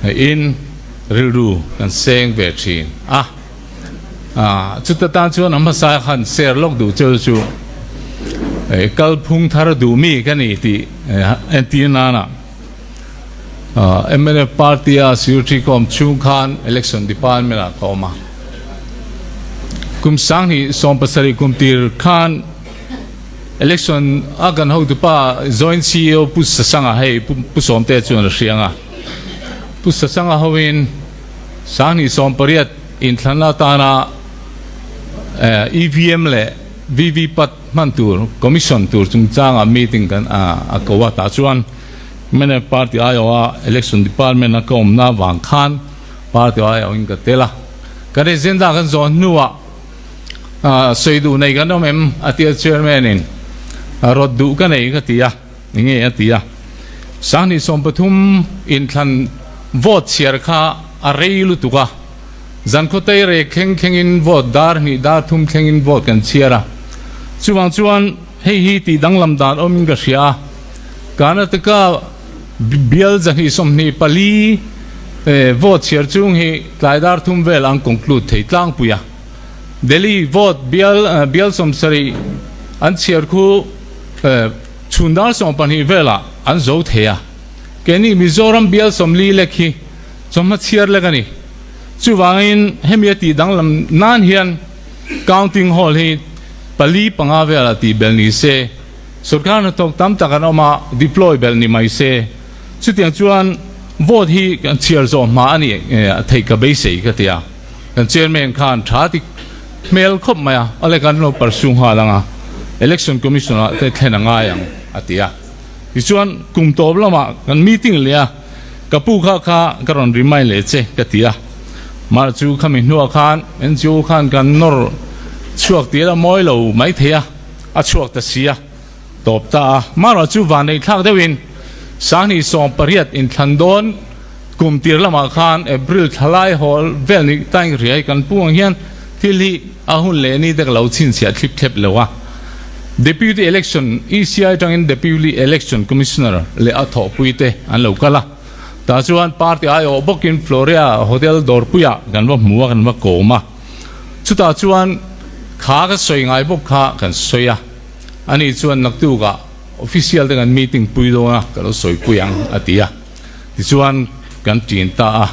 Speaker 6: in rilru kan seng ve thin a. Chuta tan chuan a hmasa khan ser lawk duh cheu chu kalphung thar duh mi ka ni tih entir nana mnf party a secretary ka awm chhung khan election department ah ka awm a. Kum 2017 kum tir khan election a kan hotupa joint CEO Pu Sasanga hei Pu Sawmte chuan a hriang a. Pu Sasanga hoin 2018 inthlanna atana EVM leh VVPAT hman tur commission tur chungchanga meeting kan a ko a tah chuan mnf party aiawha election department a ka awmna avang khan party aiawhin ka tel a. Kan agenda kan zawh hnuah sawi duh nei kan awm em a tia chairman in rawt duh ka nei ka ti a enge a ti a. 2013 inthlan vote chhiar kha a rei lutuk a. Zankhawtei rek thleng thlengin vote dar hnih dar thum thlengin vote kan chhiar a. Chuvang chuan hei hi tih danglam dan awmin ka hria a. Karnataka bial 124 vote chhiar chung hi tlai dar thum vel an conclude thei tlangpui a. Delhi vote bial bial 70 an chhiar khu chhun dar 12 velah an zo thei a. Keini Mizoram bial 40 lek hi Chawhma chhiar lek a ni. Chuvangin hemi a tih danglam nan hian counting hall hi pali panga velah tih belh ni se, sorkar hnathawk tam tak an awm a, deploy belh ni mai se. Chutiang chuan vote hi kan chhiar zawh hma a ni theih ka beisei ka ti a. Kan chairman khan tha ti hmel khawp mai a, awle kan lo pursue nghal ang a, election commission ah te thlen a ngai ang a ti a. Tichuan kum tawp lamah kan meeting leh a. Ka pu kha kha ka rawn remind leh che ka ti a, mah chu khami hnuah khan NGO khan kan nawr chhuak tih a mawi lo mai thei a, a chhuak ta si a, tawp ta a. Marawh chu vanneih thlak deuhin 2018 inthlan dawn kum tir lamah khan April thlalai hawl vel ni tain riai kan pu ang hian thil hi a hun leh ni te ka lo chhinchhiah thlip thlep lo a. Deputy Election, ECI atangin Deputy Election Commissioner leh a thawhpuite an lo kal a. Tah chuan party aiawh bawkin Floria Hotel dawrpuiah kan va hmu a, kan va kawm a. Chutah chuan kha ka sawi ngai bawk kha kan sawi a. Ani chuan naktukah official te kan meeting pui dawn a, ka lo sawipui ang a ti a. Tichuan kan ṭin ta a.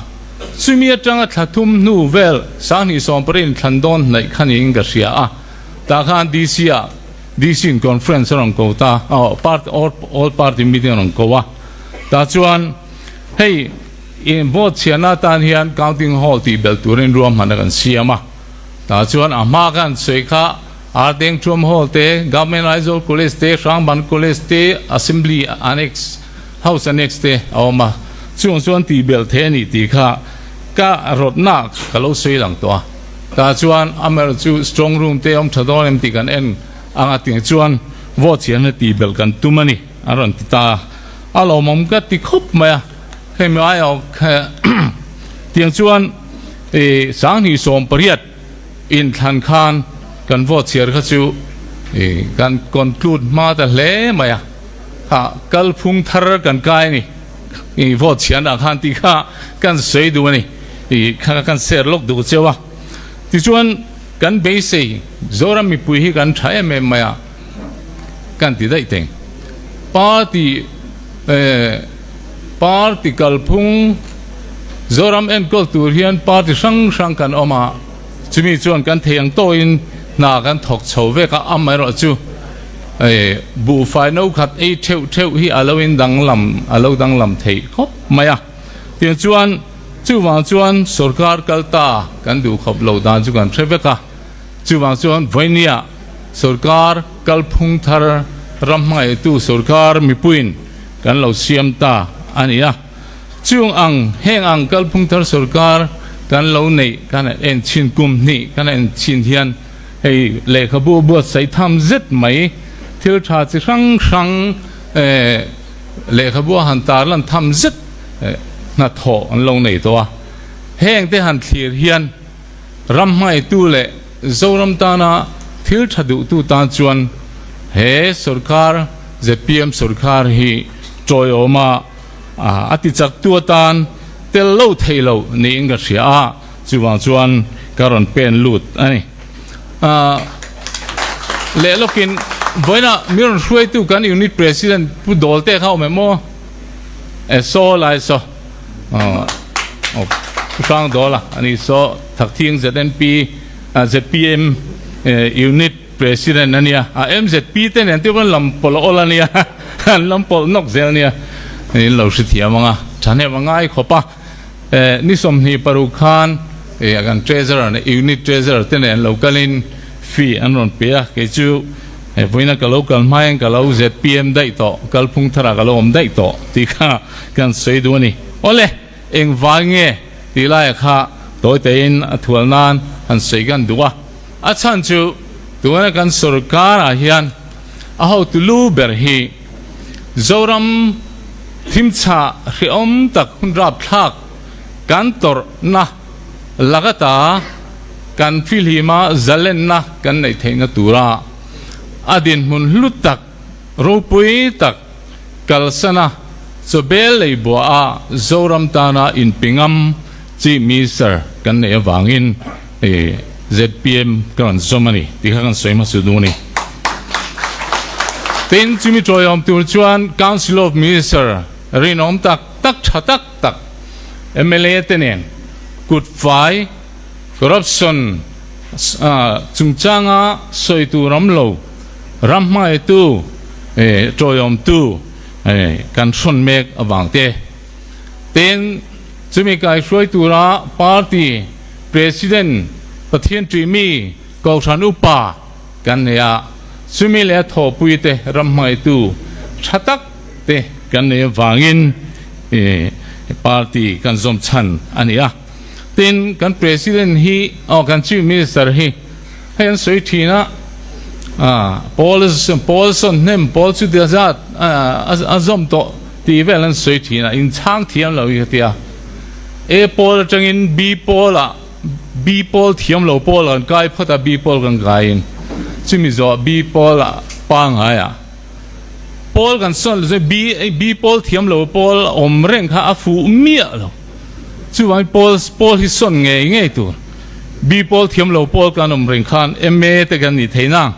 Speaker 6: Chumi atanga thla thum hnu vel 2020 thlan dawn hnaih kha niin ka hria a. Tah khan DC ah DC in conference a rawn ko ta a, party all party meeting a rawn ko a. Tah chuan hei in vote chhiarna atan hian counting hall tih belh turin ruahmanna kan siam a. Tah chuan a hma khan sawi kha Arteng Thuam Hall te, Government Aizawl College te, Hrangban College te, Assembly Annex, House Annex te a awm a. Chung chuan tih belh theih a nih tih kha ka rawtna ka lo sawi lang tawh a. Tah chuan amaherawh chu strong room te awm tha dawn em tih kan en ang a tih chuan vote chhiarna tih belh kan tum a ni a rawn ti ta a. A lawmawm ka ti khawp mai a, hemi aiawh tiang chuan ih 2018 inthlan khan kan vote chhiar kha chu ih kan conclude hma ta hle mai a, kha kalphung thar kan kai a ni ih vote chhiarna khan tih kha kan sawi duh a ni. Tih kha kan share lawk duh cheu a. Tichuan kan beisei Zoram mipui hi kan tha em em mai a, kan ti daih teng. Party eh party kalphung Zoram enkawl tur hian party hrang hrang kan awm a, chumi chuan kan thei ang tawhin hna kan thawk chho vek a, amaherawh chu eh buhfai no khat ei theuh theuh hi a lo in danglam a lo danglam theih khawp mai a. Tiang chuan chuvang chuan sorkar kal ta kan duh khawp lo dan chu kan hre vek a, chuvang chuan vawinia sorkar kalphung thar ram hmangaihtu sorkar mipuiin kan lo siam ta a ni a. Chung ang heng ang kalphung thar sorkar kan lo neih kan han en chhin kum hnih kan han en chhin hian hei lehkhabu buatsaih tham zet mai thil tha chi hrang hrang eh, Lehkhabu a han tar lan tham zet hnathawh an lo nei tawh a. Heng te han thlir hian ram hmaitu leh Zoram tana thil tha duhtu tan chuan he sorkar zpm sorkar hi tawiawma a ti chaktu atan tel lo theih lo niin ka hria a, chuvang chuan ka rawn pen lut a ni. Leh lawkin vawiinah mi rawn hruaitu kan unit president Pu Dawlte kha awm em aw? E saw lai saw aw Pu Hrang Dawla a ni saw Thakthing ZNP zpm unit president a nia a mzp te nen te pawh an lam pawlh awl a nia an lam pawlh nawk zel a nia in lo hrethiam ang a thahnem a ngai khawp a ni 26 khan kan treasurer unit treasurer te nen lo kalin fee an rawn pe a kei chu Vawiina ka lo kal hmain ka lo zpm daih tawh, kalphung tharah ka lo awm daih tawh tih kha kan sawi duh a ni. Awle, engvai nge tih laia kha tawi teiin a thual nan han sawi kan duh a. A chhan chu tuna kan sorkarah hian a hotu lu ber hi Zoram thimchhah hrehawm tak hun rapthlak kan tawrhna laka ta kan fihlima zalenna kan neih theihna tura a dinhmun hlu tak, ropui tak kalsana chawbel lei buaha Zoram tana inpingam Chief Minister kan neih avangin zpm ka rawn zawm a ni tih kha kan sawi hmasa duh a ni. Tin, chumi tawiawm tur chuan Council of Minister rinawm tak tak tha tak tak mla te nen kut fai corruption chungchanga sawi tur awm lo, ram hmaitu tawiawmtu kan hrawn mek avang te. Tin, chumi kaihruai tura party president Pathian ṭihmi Kohhran upa kan nei a, chumi leh a thawhpui te ram hmaitu tha tak te kan nei avangin party kan zawm chhan a ni a. Tin, kan President hi, aw kan Chief Minister hi hei an sawi thin a, pawl pawl sawn hnem pawl chutia zat a zawm tawh tih vel an sawi thin a, inchhang thiam lo hi ka ti a. A pawl atangin B pawl ah B pawl thiam lo pawl kan kai phawt a, B pawl kan kaiin chumi zawh B pawl ah pangngai ah Pawl kan sawn lo chuan B B pawl thiam lo pawl awm reng kha a fuh miah lo. Chuvangin pawl pawl hi sawn ngei ngei tur. B pawl thiam lo pawl kan awm reng khan MA te kan nih thei nang.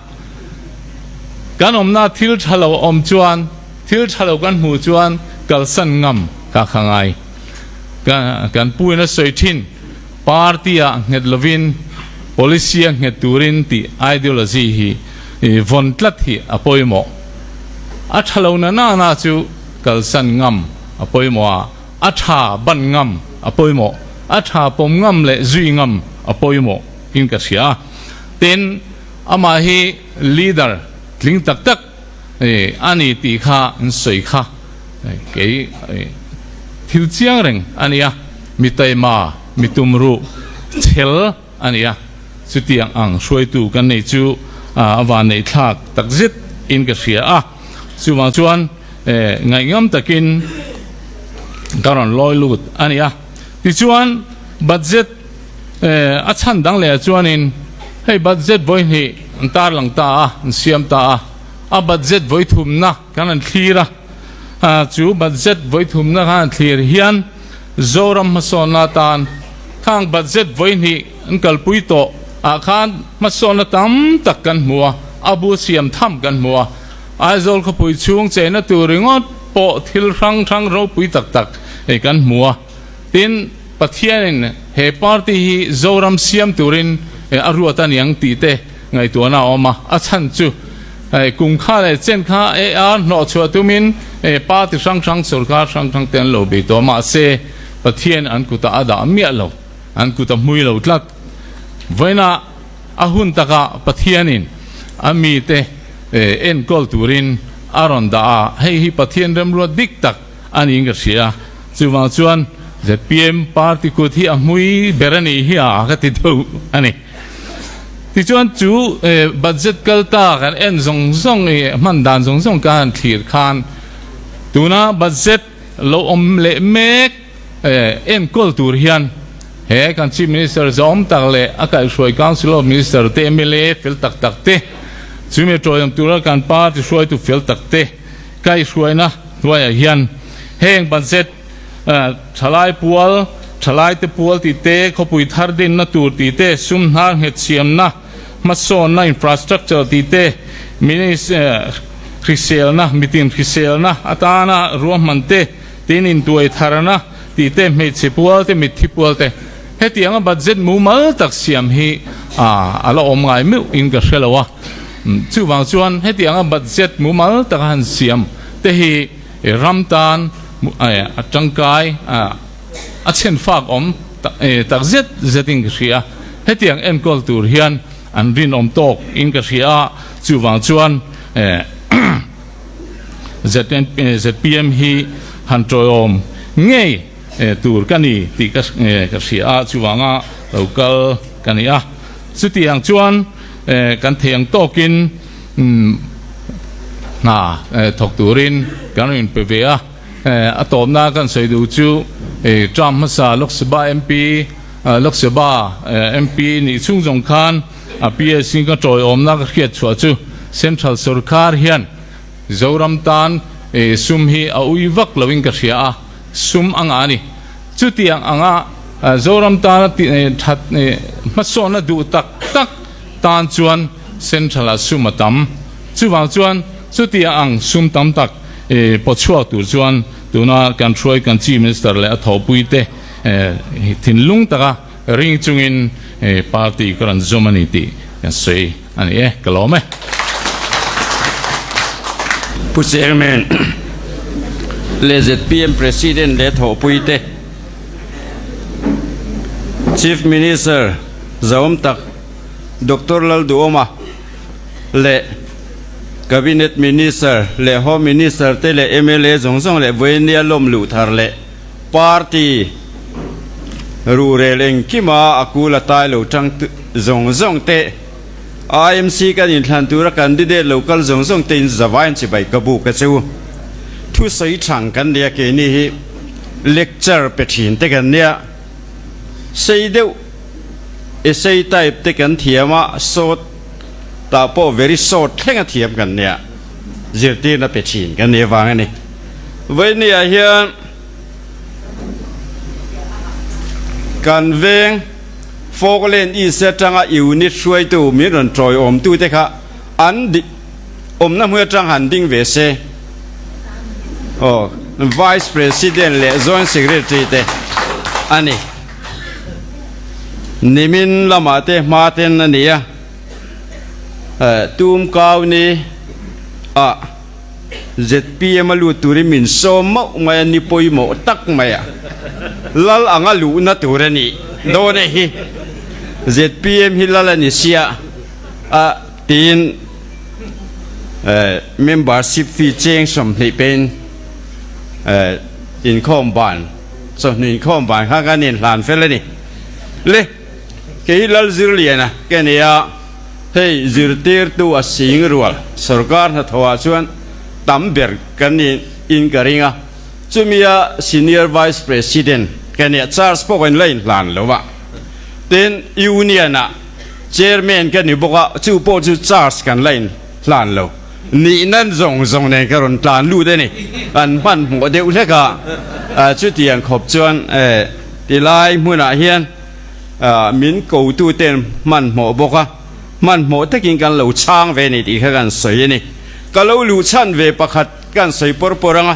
Speaker 6: Kan awmna thil tha lo awm chuan thil tha lo kan hmuh chuan kalsan ngam ka kha ngai. Ka kan pu in a sawi thin party ah nghet lovin policy a nghet turin tih ideology hi vawn tlat hi a pawimawh. A tha lo na na na chu kalsan ngam a pawimawh a, a tha ban ngam a pawimawh, a tha pawm ngam leh zui ngam a pawimawh in ka hria a. Tin, amah hi leader tling tak tak a ni tih kha an sawi kha kei thil chiang reng a ni a, mi taima, mi tumruh chhel a ni a, chutiang ang hruaitu kan nei chu a vanneih thlak tak zet in ka hria a, chuvang chuan ngaihngam takin ka rawn lawi lut a ni a, tichuan budget a chhan dang leh ah chuanin hei budget vawi hnih an tarlang ta a, an siam ta a, a budget vawi thumna kan han thlir a, chu budget vawi thumna kan han thlir hian Zoram hmasawnna atan khang budget vawi hnih an kalpui tawh ah khan hmasawnna tam tak kan hmu a, a bu siam tham kan hmu a, Aizawl khawpui chhung cheina tur ringawt pawh thil hrang hrang ropui tak tak kan hmu a. Tin, Pathianin he party hi Zoram siam turin a ruat a niang tih te ngaihtuahna a awm a, a chhan chu kum kha leh chen kha AR hnawhchhuah tumin party hrang hrang, sorkar hrang hrang te an lo bei tawh a, mahse Pathian an kutah a dah miah lo, an kut a hmui lo tlat. Vawiinah a hun takah Pathianin a mite enkawl turin a rawn dah a, hei hi Pathian remruat dik tak a niin ka hria. Chuvang chuan zpm party kut hi a hmui ber a nih hi a ka ti deuh a ni. Tichuan chu budget kal ta kan en zawng zawng i hman dan zawng zawng ka han thlir khan tuna budget lo awm leh mek enkawl tur hian. He kan Chief Minister zawm tak leh a kaihhruai Council of Minister te, mla fel tak tak te, chumi tawihawm tura kan party hruaitu fel tak te kaihhruaina hnuaiah hian heng budget thalai pual, thalaite pual tih te, khawpui thar dinna tur tih te, sum hnar nghet siamna, hmasawnna infrastructure tih te, hriselna, mitin hriselna atana ruahman te, tin intuai tharna tih te, hmeichhe pual te, mitthi pual te, hetianga budget mumal tak siam hi a la awm ngai meuh in ka hre lo a. Chuvang chuan hetianga budget mumal taka han siam te hi ram tan a tangkai a chhen fak awm tak zet zet in ka hria. Hetiang enkawl tur hian an rinawm tawk in ka hria a, chuvang chuan zpm hi han tawiawm ngei tur ka ni tih ka hria a, chuvanga lo kal ka ni a. Chutiang chuan kan thei ang tawkin hna thawk turin kan rawn inpe ve a. A tawpna kan sawi duh chu term hmasa Lok Sabha MP, Lok Sabha MP nih chhung zawng khan a PSC ka tawiawmna ka hriat chhuah chu Central Sorkar hian Zoram tan sum hi a ui vak loin ka hria a, sum a ngah a ni. Chutiang anga Zoram tana that hmasawnna duh tak tak tan chuan Central ah sum a tam. Chuvang chuan chutiang ang sum tam tak pawchhuak tur chuan tuna kan hruai kan Chief Minister leh a thawhpuite thinlung taka ring chungin party ka rawn zawm a ni tih kan sawi a ni e. Ka lawm e.
Speaker 7: Pu Chairman leh zpm President leh thawhpuite, Chief Minister zahawm tak Doctor Lalduhawma leh Cabinet Minister leh Home Minister te leh mla zawng zawng leh Vawinia lawm luh thar leh Party ruhrel engkima a kul a tai lo tang zawng zawng te, IMC kan inthlan tura candidate lo kal zawng zawng te in zavain chibai ka buk a che u. Thusawi thang kan nia keini hi lecture pe thin te kan nia. Sei deuh essay type te kan thiam a, short tah pawh very short thleng a thiam kan nia. Zirtirna pe thin kan nih avang a ni. Vawinia hian kan veng Falkland East atanga unit hruaitu min rawn tawiawmtute kha an awmna hmun atang han ding ve se. Aw, Vice President leh Joint Secretary te a ni. Nimin lamah te hma ten a ni a, tum kau ni ah zpm a lut turin min sawm mauh mai a, ni pawimawh tak mai a, lal anga luhna tur a nih dawn e hi. Zpm hi lal a ni sia a tiin membership fee cheng 20 pein inkhawm ban chawhnu inkhawm ban kha kan inhlan fel a ni. Le kei Lalzirliana ka ni a. Hei zirtirtu a sing rual sorkar hnathawhah chuan tam ber kan ni in ka ring a, chumia Senior Vice President ka nia charge pawh kan la inhlan lo a, tin Union ah Chairman ka ni bawk a, chu pawh chu charge kan la inhlan lo, nihna zawng zawng nen ka rawn tlan lut a ni, an hmanhmawh deuh hlek a, chutiang khawp chuan tilai hmunah hian. Min kotuten hmanhmawh bawk a, hmanhmawh takin kan lo chhang ve ni tih kha kan sawi a ni. Ka lo luh chhan ve pakhat kan sawi pawr pawr ang a,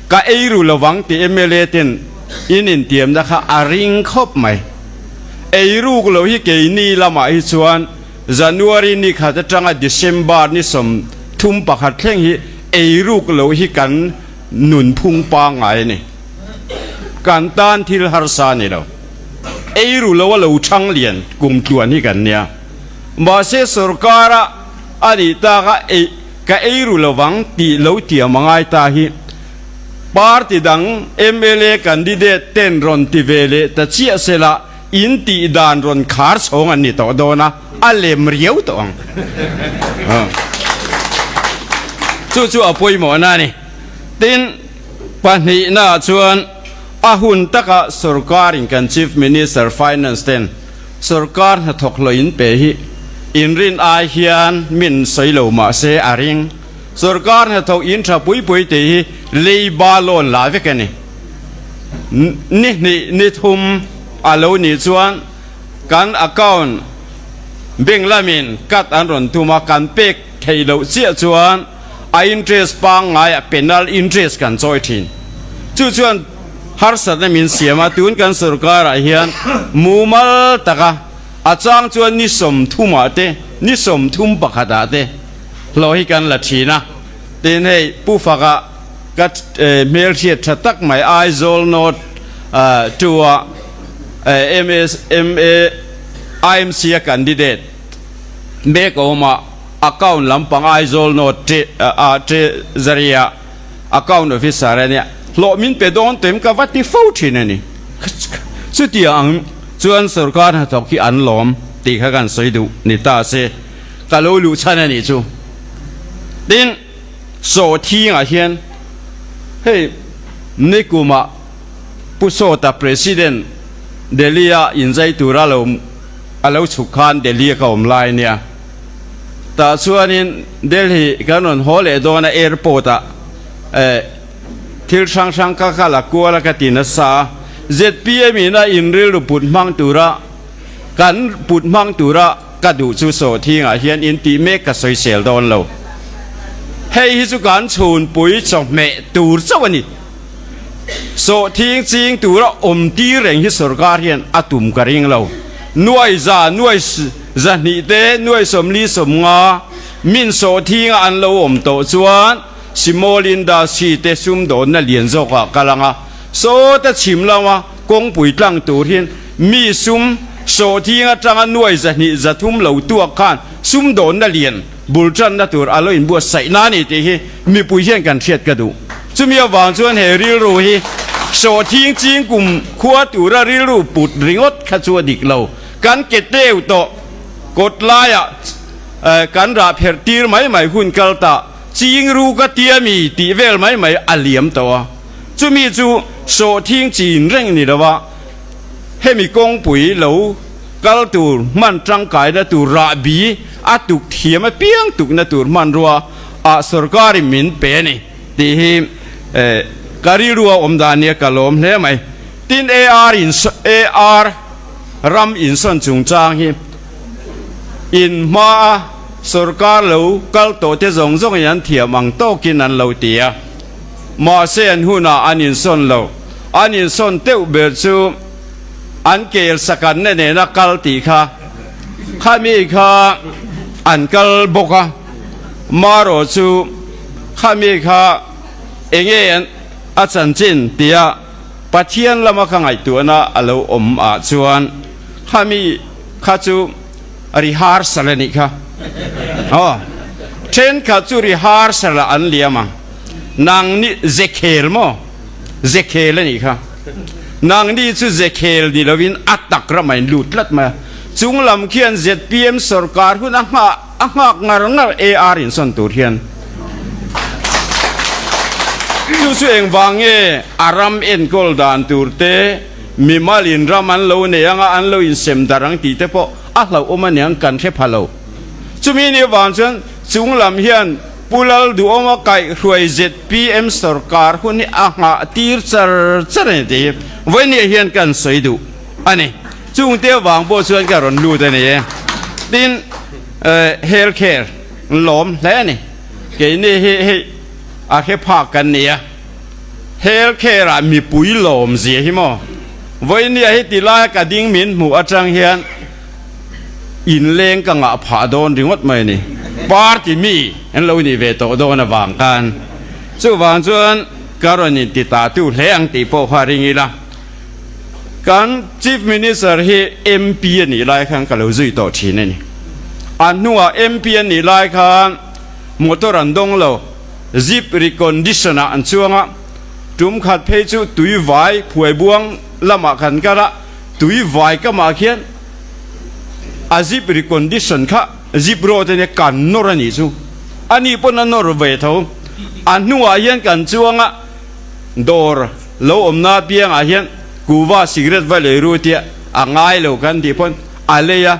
Speaker 7: ka ei ru lovang tih mla ten in intiamna kha a ring khawp mai. Ei ruk lo hi keini lamah hi chuan January ni khat atanga December ni 31 thleng hi ei ruk lo hi kan nunphung pangngai a ni. Kan tan thil harsa a ni lo. Ei ru lo a lo chhang lian kum tluan hi kan nia. Mahse sorkara a nih tak a ei ka ei ru lovang tih lo tiam a ngai ta hi party dang mla candidate ten rawn ti ve leh ta chiah sela in tih dan rawn khar chhawng an ni tawh dawn a, a lem riau tawh ang. Chu chu a pawimawhna a ni. Tin, pahnihnaah chuan. A hun taka sorkarin kan Chief Minister Finance ten sorkar hnathawk hlawh in pe hi inrin ai hian min sawi lo mah se a ring. Sorkar hnathawk in tha pui pui tih hi leiba loan la vek a ni. Ni hnih ni thum a lo nih chuan kan account bank lamin cut an rawn tum a, kan pek theih loh chiah chuan a interest pangngai a penal interest kan chawi thin. Chu chuan harsatna min siam a, tun kan sorkarah hian mumal taka a chang chuan ni sawmthumah te, ni 31ah te hlawh hi kan la thin a. Tin hei Pu Faka ka hmelhriat tha tak mai Aizawl North 2 a MS MA IMC a candidate mek a awm a, Account lampang Aizawl North a Treasury a Account Officer a nia, hlawh min pe dawn tawh em ka va ti fo thin a ni. Chutia ang chuan sorkar hnathawk hi an lawm tih kha kan sawi duh ni ta se, ka lo luh chhan a nih chu. Tin, Sawhthingah hian hei nikumah Pu Sawta President Delhi-a inzai tura lo a lo chhuk khan Delhi-a ka awm lai nia. Tah chuanin Delhi kan rawn haw leh dawn a airport ah eh thil hrang hrang ka kal a kual a ka ti nasa a, zpm in a in rilru put hmang tura kan put hmang tura ka duh chu sawhthingah hian in tih mek ka sawisel dawn lo. Hei hi chu kan chhunpui chawhmeh tur chauh a ni. Sawhthing ching tura awm tir reng hi sorkar hian a tum ka ring lo. Nuai za, nuai zahnih te, nuai 40 50 min sawhthinga an lo awm tawh chuan small industry te sumdawnna lian zawkah kal ang a. Sawta chhim lama kawngpui tlang tur hian mi sum sawhthing atanga nuai 200 300 lo tuak khan sumdawnna lian bul tanna tur a lo inbuatsaih na a ni tih hi mipui hian kan hriat ka duh. Chumi avang chuan he rilru hi sawhthing ching kum khua tura rilru put ringawt kha chu a dik lo. Kan ke teu tawh kawt laiah kan rah pherh tir mai mai hun kal ta ching ru ka tia mi tih vel mai mai a liam tawh a. Chumi chu sawhthing chin reng ni lova hemi kawngpui lo kal tur hman tangkaina tur rahbi a tuk thiam apiang tukna tur hmanrua ah sorkarin min pe a ni tih hi ka rilru a awm dan nia ka lawm hle mai. Tin AR in AR ram insawn chungchang hi in hmaa sorkar lo kal tawh te zawng zawngin an thiam ang tawkin an lo ti a, mahse an hunah an insawn lo. An insawn teuh ber chu an kel sakanna nena kal tih kha khami kha an kal bawk a, marawh chu khami kha enge a chanchin tia Pathian lama ka ngaihtuahna a lo awm ah chuan khami kha chu rehearsal a nih kha. Aw, thenkhat chu rehearsal ah an liam a, nangni zekhel maw? Zekhel a nih kha. Nangni chu zekhel ni lovin a tak ramah in lut tlat mai a. Chung lam khian zpm sorkar hun a nghah a nghak ngar ngar AR in sawn tur hian. Chu chu engvang nge a ram enkawl dan tur te, mimal in ram an lo nei anga an lo insem darh ang tih te pawh a hlauhawm aniang kan hre pha lo. Chumi ni avang chuan chung lam hian Pu Lalduhawma kaihhruai zpm sorkar hun hi a nghah tir char char a ni tih hi vawinia hian kan sawi duh a ni. Chungte avang pawh chuan ka rawn lut a ni e. Tin, health care lawm hle a ni. Keini hi hei a hre phak kan ni a. Health care ah mipui lawm zia hi maw? Vawinia hi ti laia ka ding min hmuh atang hian inleng ka ngah phah dawn ringawt mai a ni. Party mi an lo nih ve tawh dawn avang khan chuvang chuan ka rawn inti ta tu hle ang tih pawh kha ring ila. Kan Chief Minister hi MP a nih lai khan ka lo zui tawh thin a ni. A hnungah MP a nih lai khan motor an dawng lo, Jeep recondition ah an chuang a, tum khat phei chu tui vai phuaibuang lamah kan kal a, Tui vai ka mah khian a zip recondition kha zip road ania kan nawr a nih chu. A ni pawn a nawr ve tho. A hnuah hian kan chuang a dawr Lo awmna apiangah hian kuva cigarette va lei ru tia a ngai lo kan tih pawn a lei a,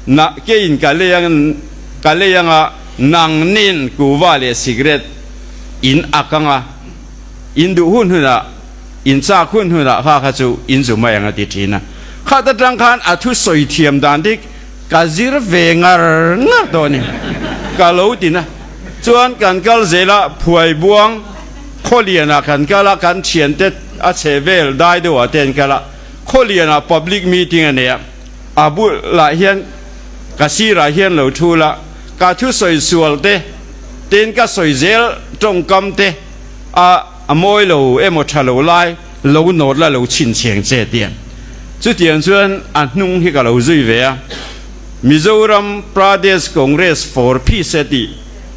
Speaker 7: na keiin ka lei ang ka lei anga nangnin kuva leh cigarette in ak anga in duh hun hunah in chak hun hunah kha kha chu in zu mai ang a ti thin a. Khat atang khan a thusawi thiam dan dik ka zir ve ngar ngar tawh a ni ka lo ti na. Chuan kan kal zel a phuai buang Khawlianah kan kal a, kan thiante a chhe vel dai deuhah te an kal a, Khawlianah public meeting a nei a, a bulah hian ka sirah hian lo thu la, ka thusawi sual te, tin ka sawi zel tawngkam te a a mawi lo emaw tha lo lai lo nawt la lo chhinchheng che tiang. Chutiang chuan a hnung hi ka lo zui ve a, Mizoram Pradesh Congress for Peace a tih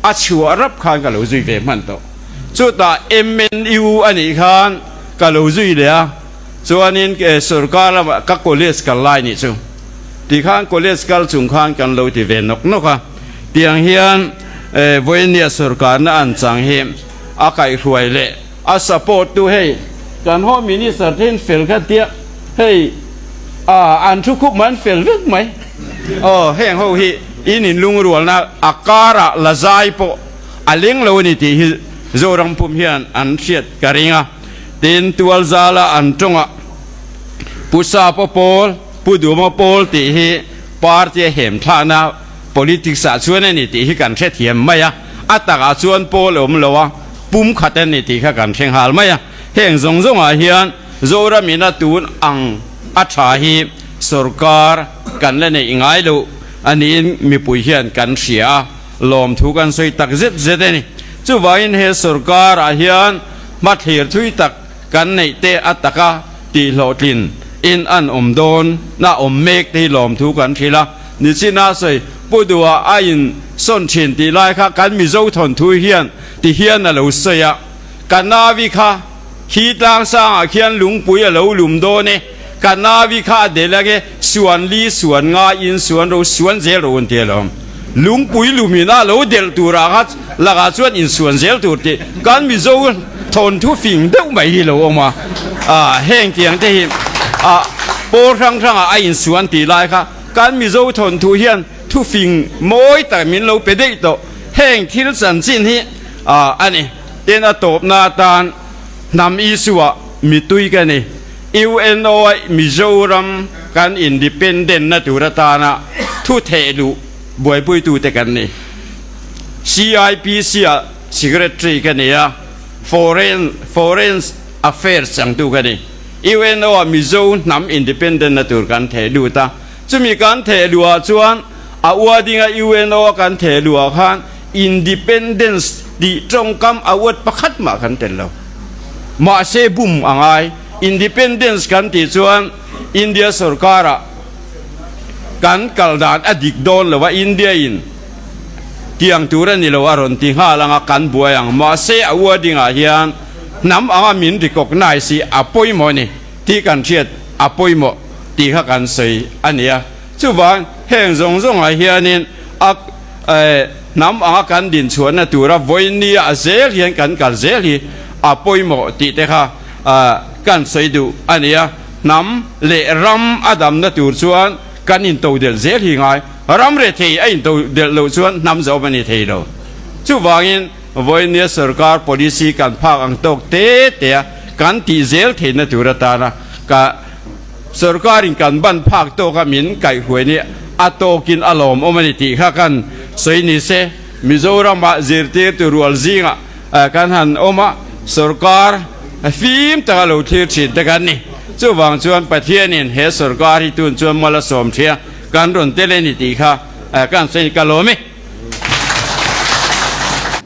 Speaker 7: a chhuah rap khan ka lo zui ve hman tawh. Chutah MNU a nih khan ka lo zui leh a, chuanin sorkar lamah ka college kal lai nih chu tikhan college kal chung khan kan lo ti ve nawk nawk a, tiang hian vawinia sorkarna an chang hi a kaihhruai leh a support tu hei kan home minister te hian fel kha tia hei an thu khup mai an fel vek mai aw heng ho hi in inlungrualna a karah la zai pawh A leng lo a ni tih hi Zoram pum hian an hriat ka ring a, tin Tualzala an tawngah Pu Sapa Pawl, Pu Duma Pawl tih hi party a hem thlahna politics ah chuan a ni tih hi kan hrethiam mai a, a takah chuan Pawl a awm lo a, pum khat a ni tih kha kan hre nghal mai a. Heng zawng zawngah hian Zoram in a tun ang a tha hi sorkar kan la neih ngai loh a niin mipui hian kan hria a. Lawmthu kan sawi tak zet zet a ni. Chuvangin he sorkarah hian hmathlir thui tak kan neih te a taka tihhlawhtlin in an awm dawn na awm mek te hi lawmthu kan hrilh a. Nichina sawi Pu Duha a in sawn thin tih lai kha kan Mizo thawnthu hian ti hian a lo sawi a. Ka navi kha khi tlang sangah khian lungpui a lo lum dawn e, ka navi kha a del ange, suan li suan nga in suan ro suan zel ro an ti alawm. Lungpui lumin a lo delh turah kha lakah chuan in suan zel tur tih kan Mizo thawnthu fing deuh mai hi lo awm a, heng tiang te hi pawl hrang hrangah a insuan tih lai kha kan Mizo thawnthu hian thu fing mawi tak min lo pe daih tawh. Heng thil chanchin hi a ni. Tin a tawpna atan hnam issue-ah mitui ka ni. UNO-a Mizoram kan independent-na tur atana thu theh luh buaipuitute kan ni. CIPC-ah secretary ka ni a, foreign foreign affairs changtu ka ni. UNO-ah Mizo hnam independent-na tur kan theh lut a. Chumi kan theh luhah chuan a ua dinga UNO-a kan theh luhah khan Independence tih tawngkam a uat pakhat mah kan tel lo. Mahse bum a ngai. Independence kan tih chuan India sorkarah kan kal dan a dik dawn lo a, India in tiang tur a ni lo a rawn ti nghal ang a, kan buai ang. Mahse a ua dingah hian hnam anga min recognize hi a pawimawh a ni tih kan hriat a pawimawh tih kha kan sawi a ni a. Chuvang heng zawng zawngah hianin a. Hnam anga kan dinchhuahna tura vawinia a zel hian kan kal zel hi a pawimawh tih te kha kan sawi duh a ni a. Hnam leh ram a damna tur chuan kan intodelh zel hi ngai. Ram rethei a intodelh loh chuan hnam zawm a ni thei lo. Chuvangin vawinia sorkar policy kan phak ang tawk te te a kan tih zel theihna tur atana ka Sorkarin kan ban phak tawka min kaihhruai nih a tawkin a lawmawm a ni tih kha kan sawi ni se. Mizoramah zirtirtu rual zingah kan han awm a, sorkar fim taka lo thlir thin te kan ni. Chuvang chuan Pathianin he sorkar hi tun chuan mal a sawm thei a, kan rawn tel e ni tih kha kan sawi ni. Ka lawm e.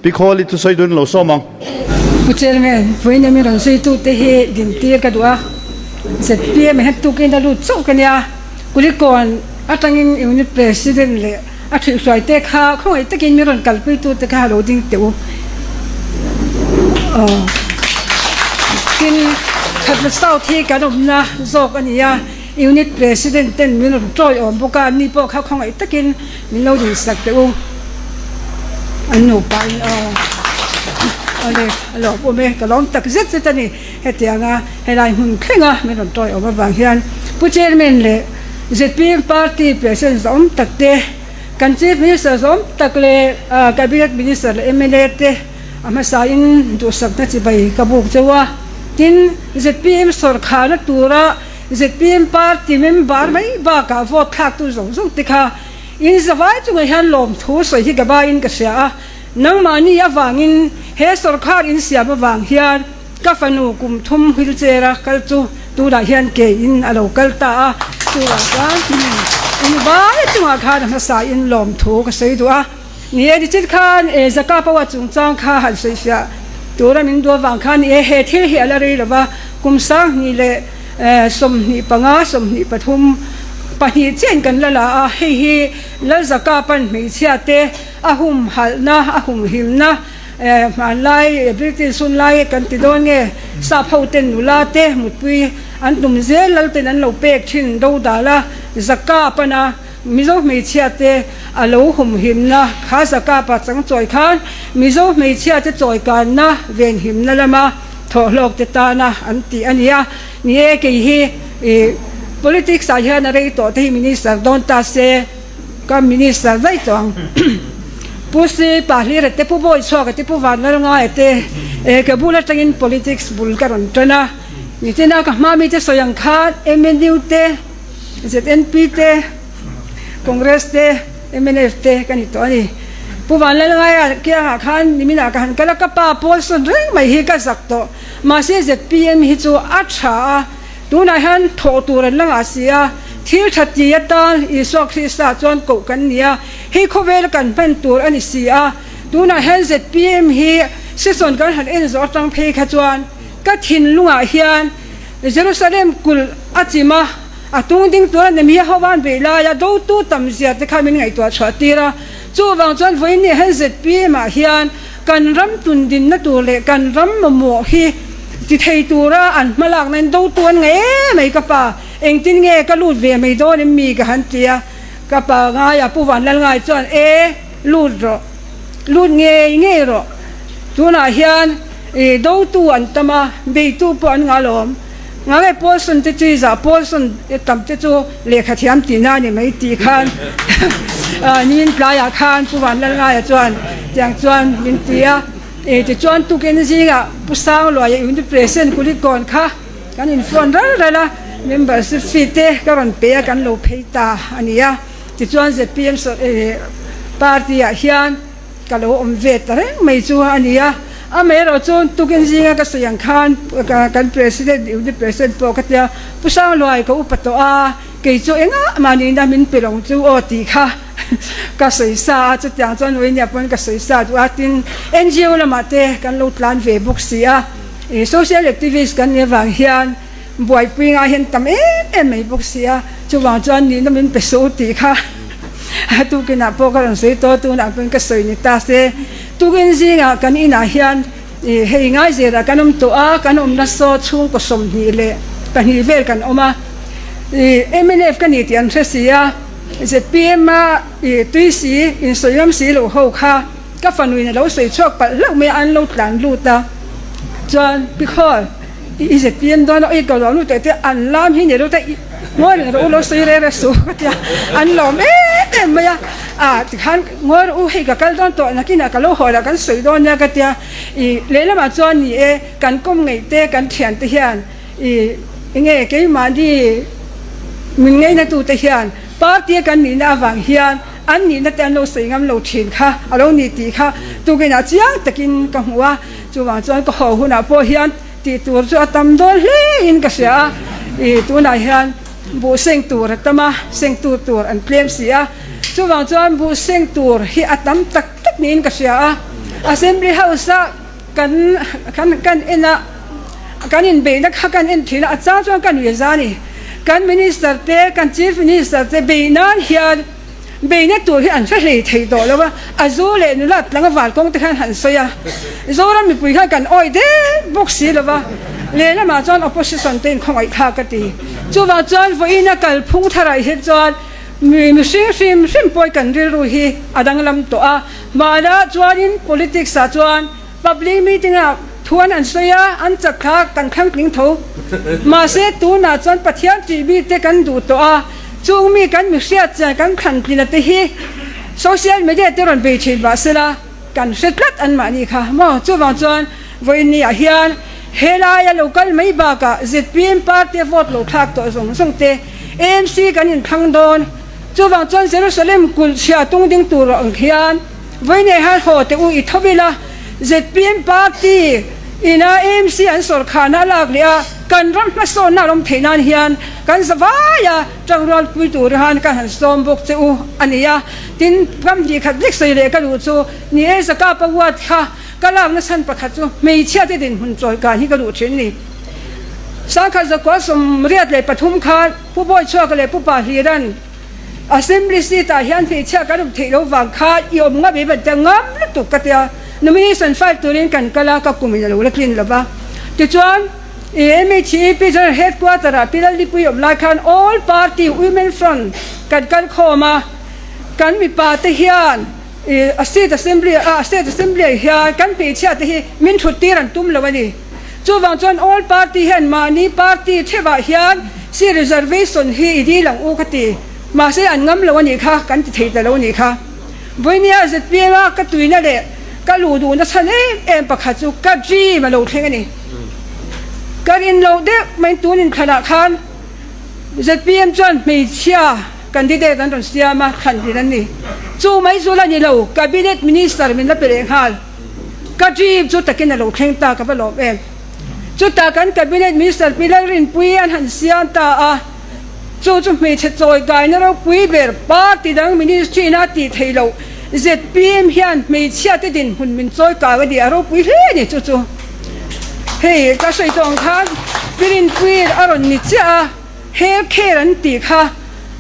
Speaker 2: Pi Khawli thusawi dun lo sawm ang.
Speaker 8: Pu Chairman, vawiin min rawn zuitute hi dintir ka duh a, zpm hian tukin a lut chauh ka nia, Kulikawn atangin Unit President leh a ṭhihhruaite kha khawngaih takin min rawn kalpuitute kha lo ding teh u. Tin, Khatla South hi kan awmna zawk a ni a, Unit President ten min rawn ṭawiawm bawk a, anni pawh kha khawngaih takin Min lo ding sak teh u, an nupa in aw. Awle, a lawmawm e, ka lawm tak zet zet a ni. Hetianga helai hmun thlenga min rawn tawiawm avang hian Pu Chairman leh zpm Party President zawm tak te, kan Chief Minister zawm tak leh Cabinet Minister leh mla te a hmasain duhsakna chibai ka buk cheu a. Tin, zpm sawrkharna tura zpm Party member mai bakah vote thlaktu zawng zawng te kha in zavai chungah hian lawmthu sawi hi ka baiin ka hria a. Nangmahni avangin he sawrkhar insiam avang hian ka fanu kum thum wheelchair a kal chu tunah hian ke in a lo kal ta a, chuvang chuan in vai chungah khan a hmasa in lawmthu ka sawi duh a. Ni e, nichit khan e Zaka Power chungchang kha han sawifiah tura min duh avang khan ni e, he thil hi a la rei lova, kum 20 15, 23, pahnih chiah in kan la la a, hei hi Lal Zaka pan hmeichhia te A humhalhna, a humhimna, hmanlai British hun lai kan ti dawn nge, sap ho ten nula te mutpui an tum zel lal ten an lo pek thin dodal a, Zaka pana Mizo hmeichhia te a lo humhimna kha Zaka pa chang chawi khan Mizo hmeichhia te chawikanna venhimna lama thawhhlawk te tana an tih a ni a. Ni e, kei hi politics ah hian a rei tawh te hi minister dawn ta se. Ka minister daih tawh ang. Pu Si Pahlira te, Pu Bawichhuaka te, Pu Vanlalngaia te eh ka bul atangin politics bul ka rawn tan a. Nichina ka hma mite sawi ang khan MNU te, ZNP te, Congress te, mnf te ka ni tawh a ni. Pu Vanlalngaia kiangah khan niminah ka han kal a, ka pa pawl sawn reng mai hi ka zak tawh. Mahse zpm hi chu a tha a. Tunah hian thawh tur an la ngah si a, thil tha ti atan Isua Krista chuan koh kan ni a, hei khawvela kan hman tur a ni si a. Tunah hian zpm hi season kan han en zawh atang phei kha chuan ka thinlungah hian Jerusalem kulh a chim a, a tung ding tur a nem hi Jehova'n beih laia dotu tam zia te kha min ngaihtuah chhuah tir a. Chuvang chuan vawiin hian zpm ah hian kan ram tundinna tur leh kan ram mamawh hi ti thei tura an hma lakna in dotu an ngaih em mai ka pa, engtin nge ka lut ve mai dawn em mi ka han ti a, ka pa ngaia Pu Vanlalngai chuan e lut rawh, lut ngei ngei rawh, tunah hian i dotu an tam a, beitu pawh an ngah alawm, ngang e Paulson te chu i zah Paulson tam te chu lehkha thiam tihna a ni mai tih khan nimin tlaiah khan Pu Vanlalngaia chuan tiang chuan min ti a. E tichuan tukin zingah Pu Sangluaia Unit President Kulikawn kha kan in phone ral ral a, membership fee te ka rawn pe a kan lo phei ta a ni a. Tichuan zpm party ah hian ka lo awm ve ta reng mai chu a ni a. Amaherawh chu tukin zinga ka sawi ang khan kan President Unit President pawh ka tia Pu Sangluai ka upa tawh a, kei chu engah mah nihna min pe lo chu aw tih kha Ka sawi sa a, chutiang chuan Uinia pawn ka sawi sa duh a, tin NGO lamah te kan lo tlan ve bawk si a, ih social activist kan nih avang hian buaipui ngai hian tam em em mai bawk si a, chuvang chuan nihna min pe suh tih kha tukinah pawh ka rawn sawi tawh a, tunah pawn ka sawi ni ta se, tukin zingah kan inah hian ih hei Ngaizelah kan awm tawh a, kan awmna saw chhungkaw 22 vel kan awm a, ih mnf ka ni tih an hre si a. Zpm a i tui si in sawi ngam si lo ho kha ka fanuin a lo sawi chhuak palh hlauh mai a, an lo tlan lut a, chuan pi khawl i zpm dawn a i ka lo lut teh te an lam hi ni lo te ngawi reng rawh u lo sawi reng reng suh ka tia an lawm em em mai a, a tikhan ngawi rawh u hei ka kal dawn tawh nakinah ka lo haw lah kan sawi dawn nia ka tia, i lehlamah chuan ni e kan kawm ngeih te kan thian te hian I enge keimahni min ngaina tute hian party a kan nihna avang hian an nihna te an lo sawi ngam lo thin kha a lo ni tih kha tukinah chiang takin ka hmu a, chuvang chuan ka haw hunah pawh hian tih tur chu a tam dawn hle in ka hria a, i tunah hian buh seng tur a tam a, seng tur tur an tlem si a, chuvang chuan buh seng tur hi a tam tak tak niin ka hria a, Assembly House a kan kan kan en a. Kan inbeihna kha kan en thin a, a chang chuan ka nuih za a ni. Kan Minister te, kan Chief Minister te beih nan hian beihna tur hi an hre hlei thei tawh lo a, a zu leh nula tlanga val kawng te khan han sawi a, Zoram mipui khan kan awih dek bawk si lo va, lehlamah chuan Opposition te inkhawngaih thlak ka ti. Chuvang chuan vawiina kalphung tharah hi chuan mi mihring hrim hrim pawi kan rilru hi a danglam tawh a, mahna chuanin politics ah chuan. Public meeting ah thuan an sawi a, an chak kha kan thlang tling tho. Mahse tunah chuan Pathian tih mi te kan duh tawh a, chung mi kan mi hriat chian kan thlan tlina te hi social media te rawn bei thin mah sela kan hre tlat an mahni kha maw. Chuvang chuan vawiin ah hian helaia lo kal mai bakah zpm party a vote lo thlak tawh zawng zawng te AMC kan inthlang dawn. Chuvang chuan Jerusalem kulh chhia tung ding tur ang hian Vawiinei han haw teh u i tho ila, zpm party ina AMC an sawrkhahna a lak leh a, kan ram hmasawnna a awm theih nan hian kan zavai a tangrual pui tur han kan han sawm bawk che u a ni a. Tin, ram hnih khat lek sawi leh ka duh chu ni e, Zakapa ward kha ka lakna chhan pakhat chu hmeichhia te dinhmun chawi kan hi ka duh thin ni. Sangkhat zakua 83 khan Pu Bawichhuaka leh Pu Pahliran, Assembly seat ah hian hmeichhia kan awm theih lo vang kha i awm ngam em an tia ngam lutuk ka tia nomination file turin kan kal a ka kum in a lo la tlin lo va tichuan MHEP General Headquarter ah Pi Lalnipui awm lai khan All Party Women Front kan kal khawm a kan mipa te hian State Assembly ah State Assembly ah hian kan hmeichhia te hi min thut tir an tum lo a ni. Chuvang chuan all party hian mahni party theuhah hian seat reservation hi i dil ang u ka ti. Mahse an ngam lo a nih kha, kan ti thei ta lo a nih kha. Vawinia zpm a ka tuina leh ka luh duhna chhan em em pakhat chu ka dream a lo thleng a ni. Ka rin loh deuh mai tun inthlanah khan zpm chuan hmeichhia candidate an rawn siam a, thlan din an ni. Chu mai chu la ni lo, cabinet minister min la pe leh nghal. Ka dream chu takin a lo thleng ta ka va lawm em. Chutah kan cabinet minister Pi Lalrinpuii an han siam ta a, chu chu hmeichhe chawi kaina ropui ber party dang ministry ina tih theih loh zpm hian hmeichhia te dinhmun min chawi kang a ni a ropui hle a ni chu chu. Hei ka sawi tawh ang khan Pi Rinpuii a rawn ni chiah a, health care an tih kha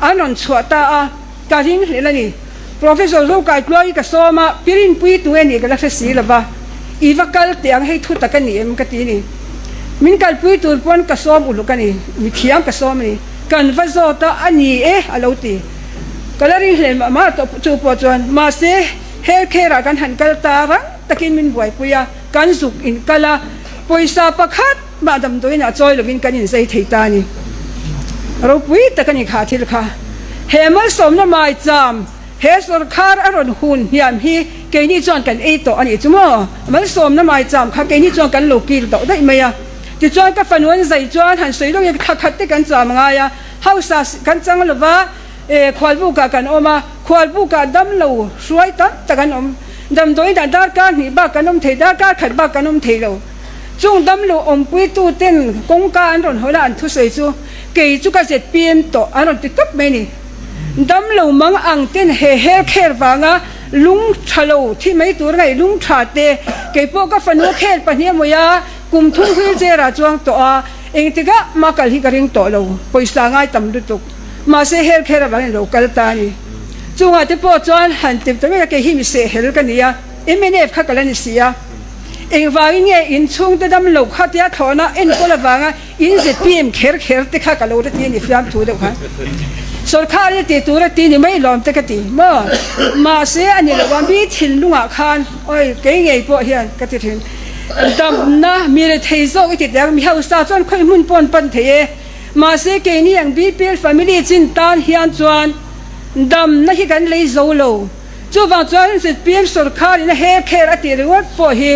Speaker 8: an rawn chhuah ta a. Ka ring hlel a ni. Professor Zokai Tluai ka sawm a, Pi Rinpui tu e nih ka la hre si lo va, i va kal teh ang hei thu tak a ni em ka ti ni. Min kalpui tur pawn ka sawm uluk a ni, mithiam ka sawm a ni. Kan va zawt a, a ni e a lo ti. Ka la ring hlel mah mah tawh chu pawh chuan, mahse health care ah kan han kal ta rang takin min buaipui a, kan zuk in kal a, pawisa pakhat mah damdawiin ah chawi lovin kan inzei thei ta a ni. Ropui tak a ni kha thil kha. He malsawmna maicham, he sawrkhar a rawn hun hniam hi keini chuan kan ei tawh a nih chu maw? Malsawmna maicham kha keini chuan kan lo kil tawh daih mai a. Tichuan ka fanu an zai chuan han sawi lawk in thla khat te kan cham ngai a, hausa kan chang lova khualbukah kan awm a, khualbukah damlo hruai tam tak an awm. Damdawiin ah darkar hnih bak kan awm thei, darkar khat bak kan awm thei lo. Chung damlo awmpuitu ten kawngka an rawn hawn a an thusawi chu kei chu ka zpm tawh an rawn ti tawp mai a ni. Damlo mang ang ten he health care vanga lung tha lo thi mai tur ngaih lung tha te kei pawh ka fanu khel pahnih a mawi a kum thum wheelchair ah chuang tawh a engtikah mah kal hi ka ring tawh lo pawisa ngai tam lutuk mahse health care avangin lo kal ta a ni. Chungah te pawh chuan han ti ta mai a kei hi mi sehhel ka ni a mnf kha ka la ni si a. Engvangin nge in chhungte dam lo kha tia thlawhna enkawl avanga in zpm kher kher te kha ka lo ti a ni fiamthu deuh khan. Sawrkhar hi ti tura ti ni mai lawm te ka ti maw? Mahse a ni lo a, mi thinlungah khan awi kei ngei pawh hian ka ti thin. Damna mi rethei zawk i ti teh ang, mi hausa chuan khawi hmun pawh an pan thei e. Mahse keini ang BPL family chin tan hian chuan damna hi kan lei zo lo. Chuvang chuan zpm sawrkhar in a her kher a tih ringawt pawh hi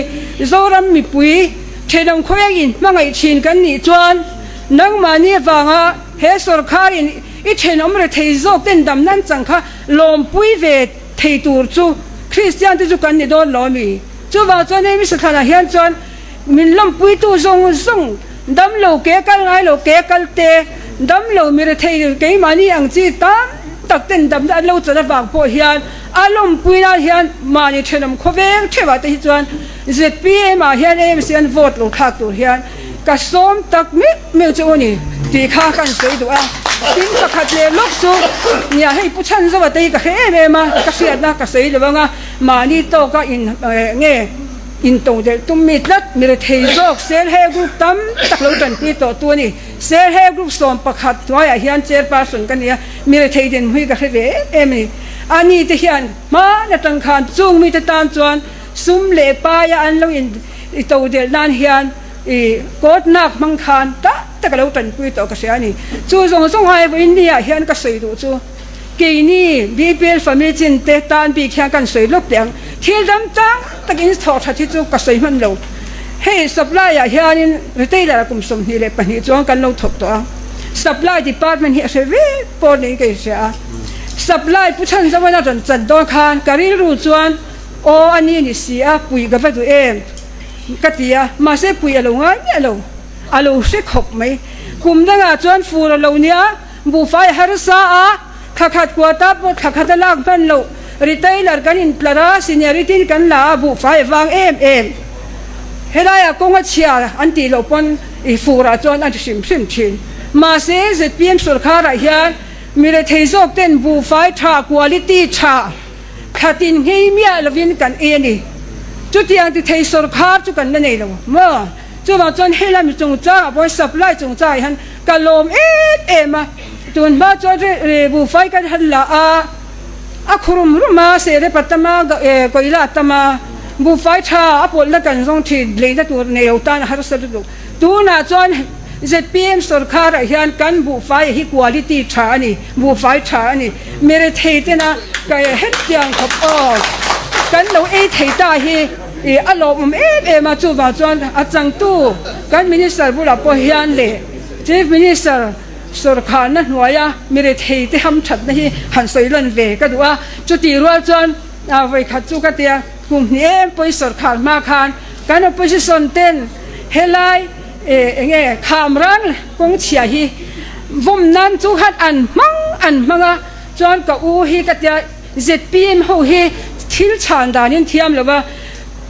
Speaker 8: Zoram mipui thenawm khaweng in hmangaih thin kan nih chuan nangmahni avanga he sawrkhar in i thenawm rethei zawk ten dam nan chang kha lawmpui ve thei tur chu Kristian te chu kan ni dawn lo ami? Chuvang chuan hei Misathlanah hian chuan min lawmpuitu zawng zawng damlo ke kal ngai lo ke kal te, damlo mi rethei keimahni ang chi tam tak ten damna an lo chan avang pawh hian a lawmpui nan hian mahni thenawm khawveng theuhah te hi chuan zpm ah hian AMC an vote lo thlak tur hian ka sawm tak meuh meuh chu u ni tih kha ka han sawi duh a. Tin pakhat leh lawk chu nia hei Pu Chhanzova te hi ka hre em em a, ka hriatna ka sawi lo ang a, mahni tawka in nge Intodelh tum mi tlat mi rethei zawk Selhe Group tam tak lo tanpui tawh tu a ni. Selhe Group 11 hnuaiah hian chairperson ka ni a, mi rethei dinhmui ka hre ve em em a ni. A ni te hian hman atang khan chung mite tan chuan. Sum leh paia an lo in i todelh nan hian i court nak hmang khan tak tak a lo tanpui tawh ka hria a ni. Chu zawng zawng ai vawiin ni ah hian ka sawi duh chu keini BPL family chin te tan bik hian kan sawi lawk teh ang. Thil dam tang tak in thawh that hi chu ka sawi hman lo. Hei supply ah hianin retailer ah kum 22 chuan kan lo thawk tawh a. Supply department hi a hre vek pawh niin ka inhria a. Supply Pu Chhanzauan a rawn chan dawn khan ka rilru chuan Aw a ni ni si a, pui ka va duh em? ka ti a, mahse pui a lo ngai miah lo, a lo hre khawp mai. Kum dangah chuan fur a lo nia, buhfai a harsa a, thla khat kuata pawh thla khat a lak hman loh, retailer kan intlar a, seniority in kan la a, buhfai a vang em em. Helaiah kawng a chhia an tih loh pawn i furah chuan a hrim hrim thin. Mahse zpm sorkharah hian mi rethei zawk ten buhfai tha, quality tha, Khatin nghei miah lovin kan ei a ni. Chutiang ti thei sawrkhar chu kan la nei lo maw? Chuvang chuan helai mi chungchangah pawh supply chungchangah hian ka lawm em em a. Tun hma chuan buhfai kan han la a, a khurum rum a, sehrepa tam a, koila tam a, buhfai tha a pawlhna kan zawng thin, leina tur nei lo tan a harsa lutuk. Tunah chuan zpm sawrkharah hian kan buhfai hi quality tha a ni, buhfai tha a ni. Mi rethei tena ka hetiang khawp aw kan lo ei thei ta hi a lawmawm em em a, chuvang chuan a changtu kan Minister bulah pawh hian leh Chief Minister sawrkharna hnuaia mi rethei te hamthatna hi han sawi lan ve ka duh a, chutih rual chuan vawikhat chu ka tia kum hnih em pawhin sawrkhar hma khan kan opposition ten helai eng nge khamran kawng chhia hi vawm nan chu khan an hmang an hmang a, chuan ka u hi ka tia zpm ho hi thil chhan danin thiam lo va,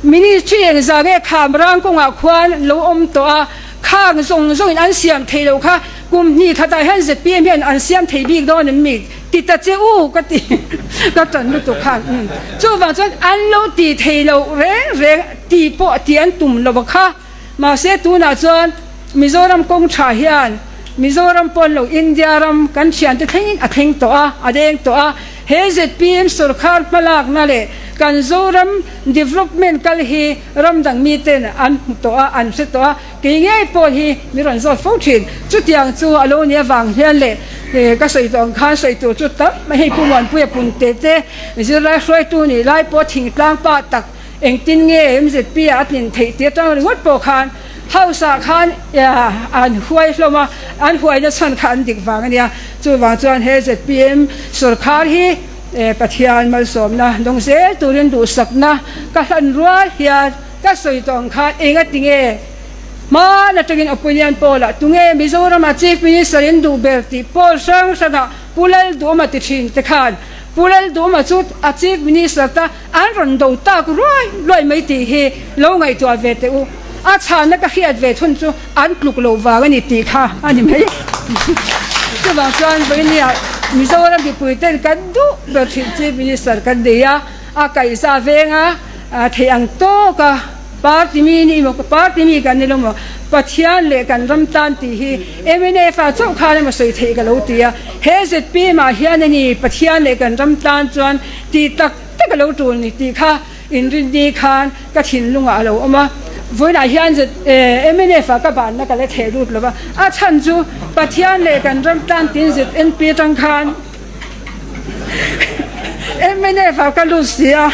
Speaker 8: ministry eng zah nge khamran kawngah khuan lo awm tawh a, khang zawng zawngin an siam thei lo kha kum hnih khatah hian zpm hian an siam thei bik dawn em mi ti ta che u ka ti ka tan lutuk khan chuvang chuan an lo ti thei lo reng reng ti pawh ti an tum lo kha. Mahse tunah chuan Mizoram kawng tha hian Mizoram pawn lo India ram kan thiante thlengin a thleng tawh a, a deng tawh a. He zpm sorkar hmalakna leh kan Zoram development kal hi ram dang miten an hmu tawh a, an hre tawh a. Kei ngei pawh hi mi rawn zawt fo thin. Chutiang chu a lo nih avang hian leh ka sawi tawh ang khan sawi tur chu tam mai hei Pu Muanpuia Punte te zirlai hruaitu nih lai pawh thingtlang pa tak Engtin nge mzp ah a tlin theih tih atang ringawt pawh khan House ah khan an huai hlawm a, an huaina chhan kha an dik vang a nia. Chuvang chuan he zpm sorkar hi Pathian malsawmna dawng zel turin duhsakna ka hlan rual hian ka sawi tawh ang khan engati nge hman atangin opinion poll ah tunge Mizoram ah Chief Minister in duh ber tih poll hrang hrang ah Pu Lalduhawma ti thin te khan Pu Lalduhawma chu a Chief Minister ta An rawn do tak ruai ruai mai tih hi lo ngaihtuah ve teh u. A chhanna ka hriat ve chhun chu an tluk loh vang a ni tih kha a ni mai. Chuvang chuan vawinia Mizoram mipui ten kan duh ber thin Chief Minister kan nei a, a kaihza venga theih ang tawk a party mi ni emaw party mi kan ni lo maw Pathian leh kan ram tan tih hi mnf ah chauh khan emaw sawi theih ka lo ti a. He zpm ah hian a ni Pathian leh kan ram tan chuan tih tak tak a lo tul ni tih kha inrinni khan ka thinlungah a lo awm a. Vawiinah hian mnf ah ka banna ka la theh lut lo va, a chhan chu Pathian leh kan ram tan tin ZNP atang khan mnf ah ka lut si a,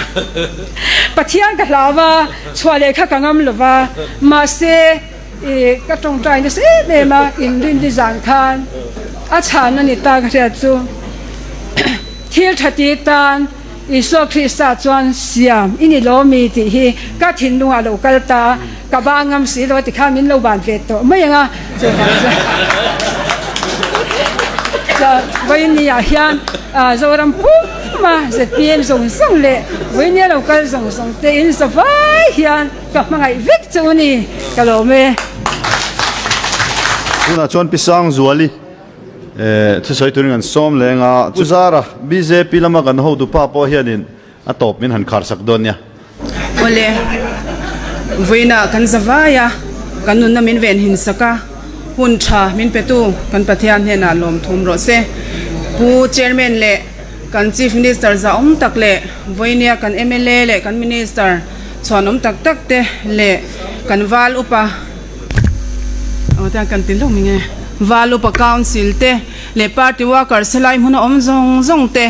Speaker 8: Pathian ka hlau va, chhuah leh kha ka ngam lo va, mahse ka tawngtai nasa em em a, inrinni zan khan a chhan a ni ta ka hriat chu. Thil tha ti tan Isua Krista chuan siam i ni lo mi tih hi ka thinlungah lo kal ta a, ka ba ngam si lo a ti khan min lo ban ve tawh mai ang a, chuvang chuan chuan vawiin ah hian Zoram puma zpm zawng zawng leh vawiin lo kal zawng zawng te in zavai hian ka hmangaih vek chu a ni ka lawm e.
Speaker 2: Tunah chuan Pi Sangzuali Thusawi turin kan sawm leng a, chu zara bjp lama kan hotu pa pawh hianin a tawp min han kharsak dawn nia.
Speaker 9: Awle, vawiinah kan za vai a, kan nunna min venhin sak a, hun tha min petu kan Pathian hnenah lawm thum rawh se. Pu Chairman leh kan Chief Minister zahawm tak leh vawiinia kan mla leh kan Minister. Chhuanawm tak tak te leh kan val upa aw tiang kan ti hlauh mai nge val upa council te leh party workers helai hmuna awm zawng zawng te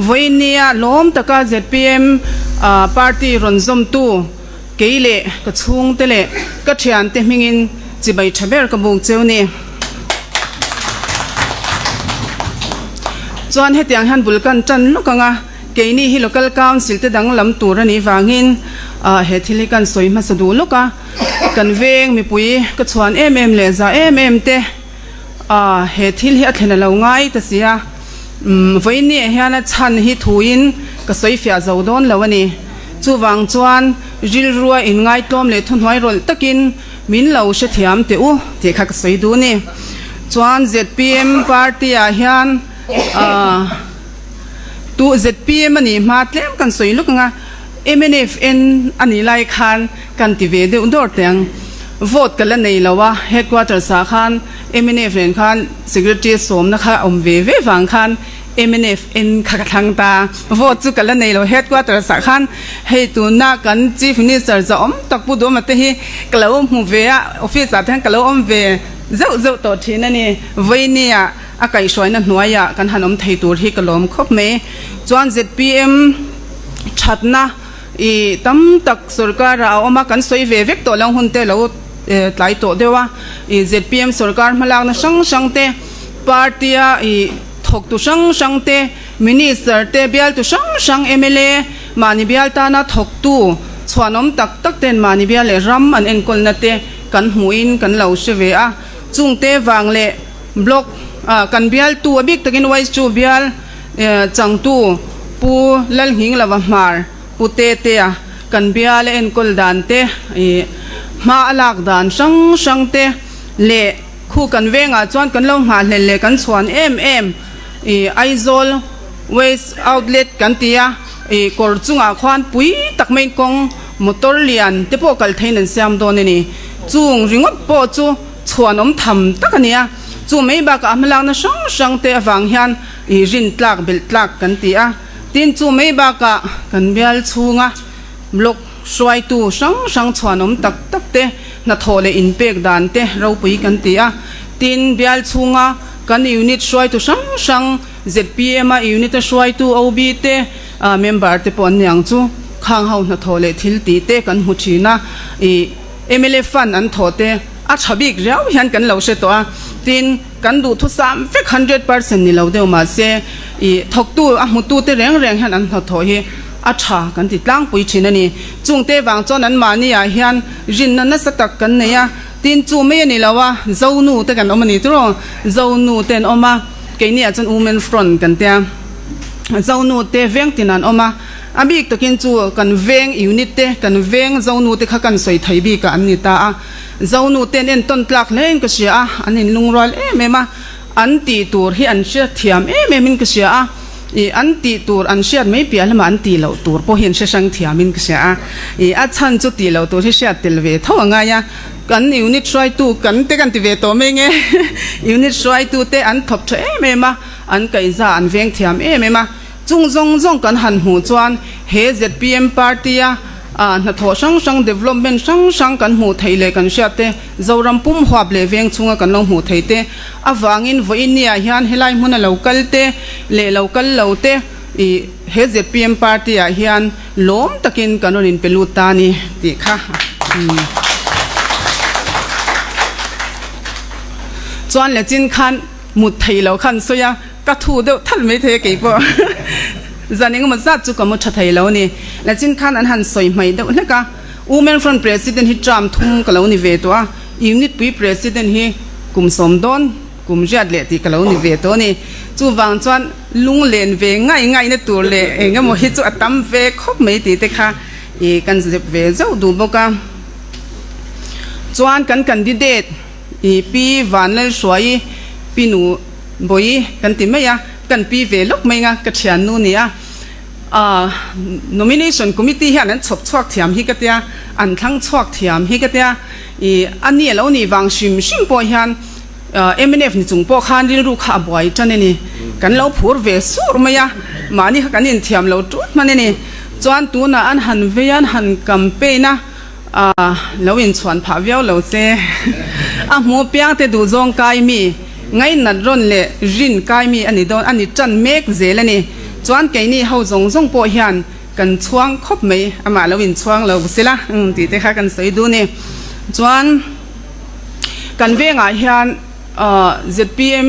Speaker 9: vawiin nia lawm taka zpm ah party rawn zawmtu kei leh ka chhungte leh ka thiante hmingin chibai tha ber ka buk cheu ni. Chuan hetiang hian bul kan tan lawk ang a. Keini hi Local Council te danglam tur a nih vangin he thil hi kan sawi hmasa duh lawk a, kan veng mipui ka chhuan em em leh za em em te he thil hi a thlen a lo ngai ta si a, vawiin ah hian a chhan hi thuin ka sawi fiah zo dawn lo a ni. Chuvang chuan rilrua inngaitlawm leh thuhnuai rawlh takin min lo hrethiam teh u tih kha ka sawi duh a ni. Chuan zpm party ah hian. Tu zpm a nih hma tlem kan sawi luk ang a, mnf en a nih lai khan kan ti ve deuh dawr teh ang. Vote ka la nei lo a, headquarters ah khan mnf nen khan secretary sawmna kha awm ve ve vang khan mnf en kha ka thlang ta. Vote chu ka la nei lo headquarters ah khan hei tuna kan chief minister zahawm tak Pu Duhama te hi ka lo hmu ve a, office ah te hian ka lo awm ve zeuh zeuh tawh thin a ni. Vawinia. A kaihhruaina hnuaiah kan han awm thei tur hi ka lawm khawp mai. Chuan zpm thatna i tam tak sorkarah a awm a, kan sawi ve vek tawh lo hun te lo tlai tawh deuh a. I zpm sorkar hmalakna hrang hrang te, party a i thawktu hrang hrang te, minister te, bialtu hrang hrang mla mahni bial tana thawktu chhuanawm tak tak ten mahni bial leh ram an enkawlna te kan hmuhin kan lo hre ve a. Chungte vang leh. Block ah kan bialtu a bik takin Waichu bial changtu Pu Lalnghinglova Hmar Pu Tetea kan bial a enkawl dan te ih hma a lak dan hrang hrang te leh khu kan vengah chuan kan lo nghahhlelh leh kan chhuan em em ih Aizawl Waste Outlet kan ti a ih kawr chungah khuan pui tak mai kawng motor lian te pawh kal theiin an siam dawn a ni. Chung ringawt pawh chu. Chhuanawm tham tak a ni a, chu mai bakah a hmalakna hrang hrang te avang hian ih rin tlak belh tlak kan ti a, tin chu mai bakah kan bial chhunga block hruaitu hrang hrang chhuanawm tak tak te hnathawh leh inpek dan te ropui kan ti a, tin bial chhunga kan unit hruaitu hrang hrang zpm a unit a hruaitu OB te member te pawh an ni ang chu khang ho hnathawh leh thil tih te kan hmu thin a ih. Mla fund an thawh te a tha bik riau hian kan lo hre tawh a, tin kan duhthusam vek 100% ni lo deuh mahse ih thawktu a hmutu te reng reng hian an hnathawh hi a tha kan ti tlangpui thin a ni. Chungte vang chuan an mahni ah hian rinna nasa tak kan nei a, tin chu mai a ni lo a, Zonu te kan awm a ni tiraw, Zonu te an awm a, keini ah chuan Women Front kan tia, Zonu te veng tin an awm a. A bik takin chu kan veng unit te, kan veng Zonu te kha kan sawi thei bikah an ni ta a. Zonu te an entawn tlak hlein ka hria a, an inlungrual em em a, an tih tur hi an hria thiam em em in ka hria a, ih an tih tur an hriat mai piah lamah an tih loh tur pawh hi an hre hrang thiam in ka hria a, ih a chhan chu tih loh tur hi hriat tel ve tho a ngai a, kan unit hruaitu kan te kan ti ve tawh mai nge unit hruaitu te an thawp tha em em a, an kaihza an veng thiam em em a. Chung zawng zawng kan han hmuh chuan he zpm party a hnathawh hrang hrang, development hrang hrang kan hmuh theih leh kan hriat te, Zoram pum huap leh veng chhunga kan lo hmuh theih te avangin vawiinniah hian helai hmuna lo kal te leh lo kal lo te ih he zpm party ah hian lawm takin kan rawn inpe lut ta a ni tih kha chuan leh chin khan mut theih loh khan sawi a. Ka thu deuh thalh mai thei a kei pawh zan engemaw zat chu ka mu tha thei lo a ni. Lachin khan an han sawi hmaih deuh hlek a, Women Front President hi term thum ka lo ni ve tawh a, Unit pui President hi kum sawm dawn kum riat leh tih ka lo ni ve tawh a ni. Chuvang chuan lunglen ve ngai ngaihna tur leh engemaw hi chu a tam ve khawp mai tih te kha ih kan zep ve zauh duh bawk a. Chuan kan candidate ih Pi Vanlalhruaii Pi Nu. Bawi kan ti mai a, kan pi ve lawk mai nga ka thiannu nia. Aah nomination committee hian an chhawp chhuak thiam hi ka tia, an thlang chhuak thiam hi ka tia. Ih a ni a lo nih vang hrim hrim pawh hian mnf ni chung pawh khan rilru kha a buai tan a ni. Kan lo phur ve sur mai a, mahni kha kan inthiam lo tut hman a ni. Chuan tunah an han vei a, an han campaign a, aah lo inchhuan phah viau lo se. A hmu piang te duhzawng kai mi, ngainat rawn leh rin kai mi a ni dawn, a ni tan mek zel a ni. Chuan keini ho zawng zawng pawh hian kan chhuang khawp mai, amah lo inchhuang lo sela tih te kha kan sawi duh a ni. Chuan kan vengah hian. Zpm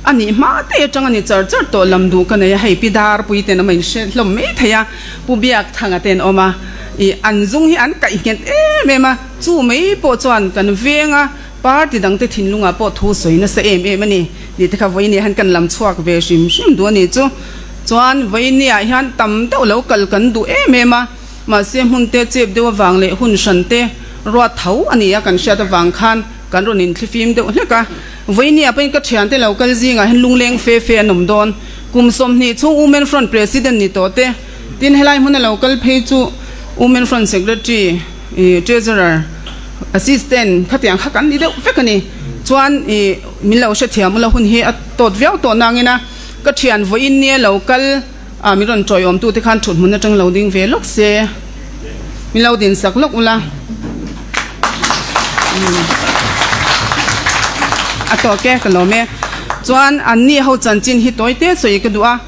Speaker 9: a nih hma te atang a ni char char tawh lam duh ka nei a, hei Pi Darpui ten awm a inhre hlawm mai thei a, Pu Biakthanga ten awm a, ih an zung hi an kaih nghet em em a, chu mai pawh chuan kan veng a party dangte thinlungah pawh thu sawi nasa em em a ni tih te kha vawinia hian kan lam chhuak ve hrim hrim duh a ni chu. Chuan vawinia hian tam deuh lo kal kan duh em em a, mahse hmun te chep deuh avang leh hun hran te ruat tho a ni a kan hriat avang khan, Kan rawn inthlifim deuh hlek a, Vawinia pawhin ka thiante lo kal zingah hian lungleng fe fe an awm dawn. Kum 20 chhung Women Front President ni tawh te, tin helai hmuna lo kal phei chu Women Front Secretary, Treasurer, Assistant khatiang kha kan ni deuh vek a ni. Chuan ih min lo hrethiam ula hun hi a tawt viau tawh nangin a ka thian vawiin nia lo kal a min rawn tawiawmtute khan thut hmun atang lo ding ve lawk se, min lo din sak lawk ula. A tawk e, ka lawm e. Chuan anni ho chanchin hi tawi te sawi ka duh a,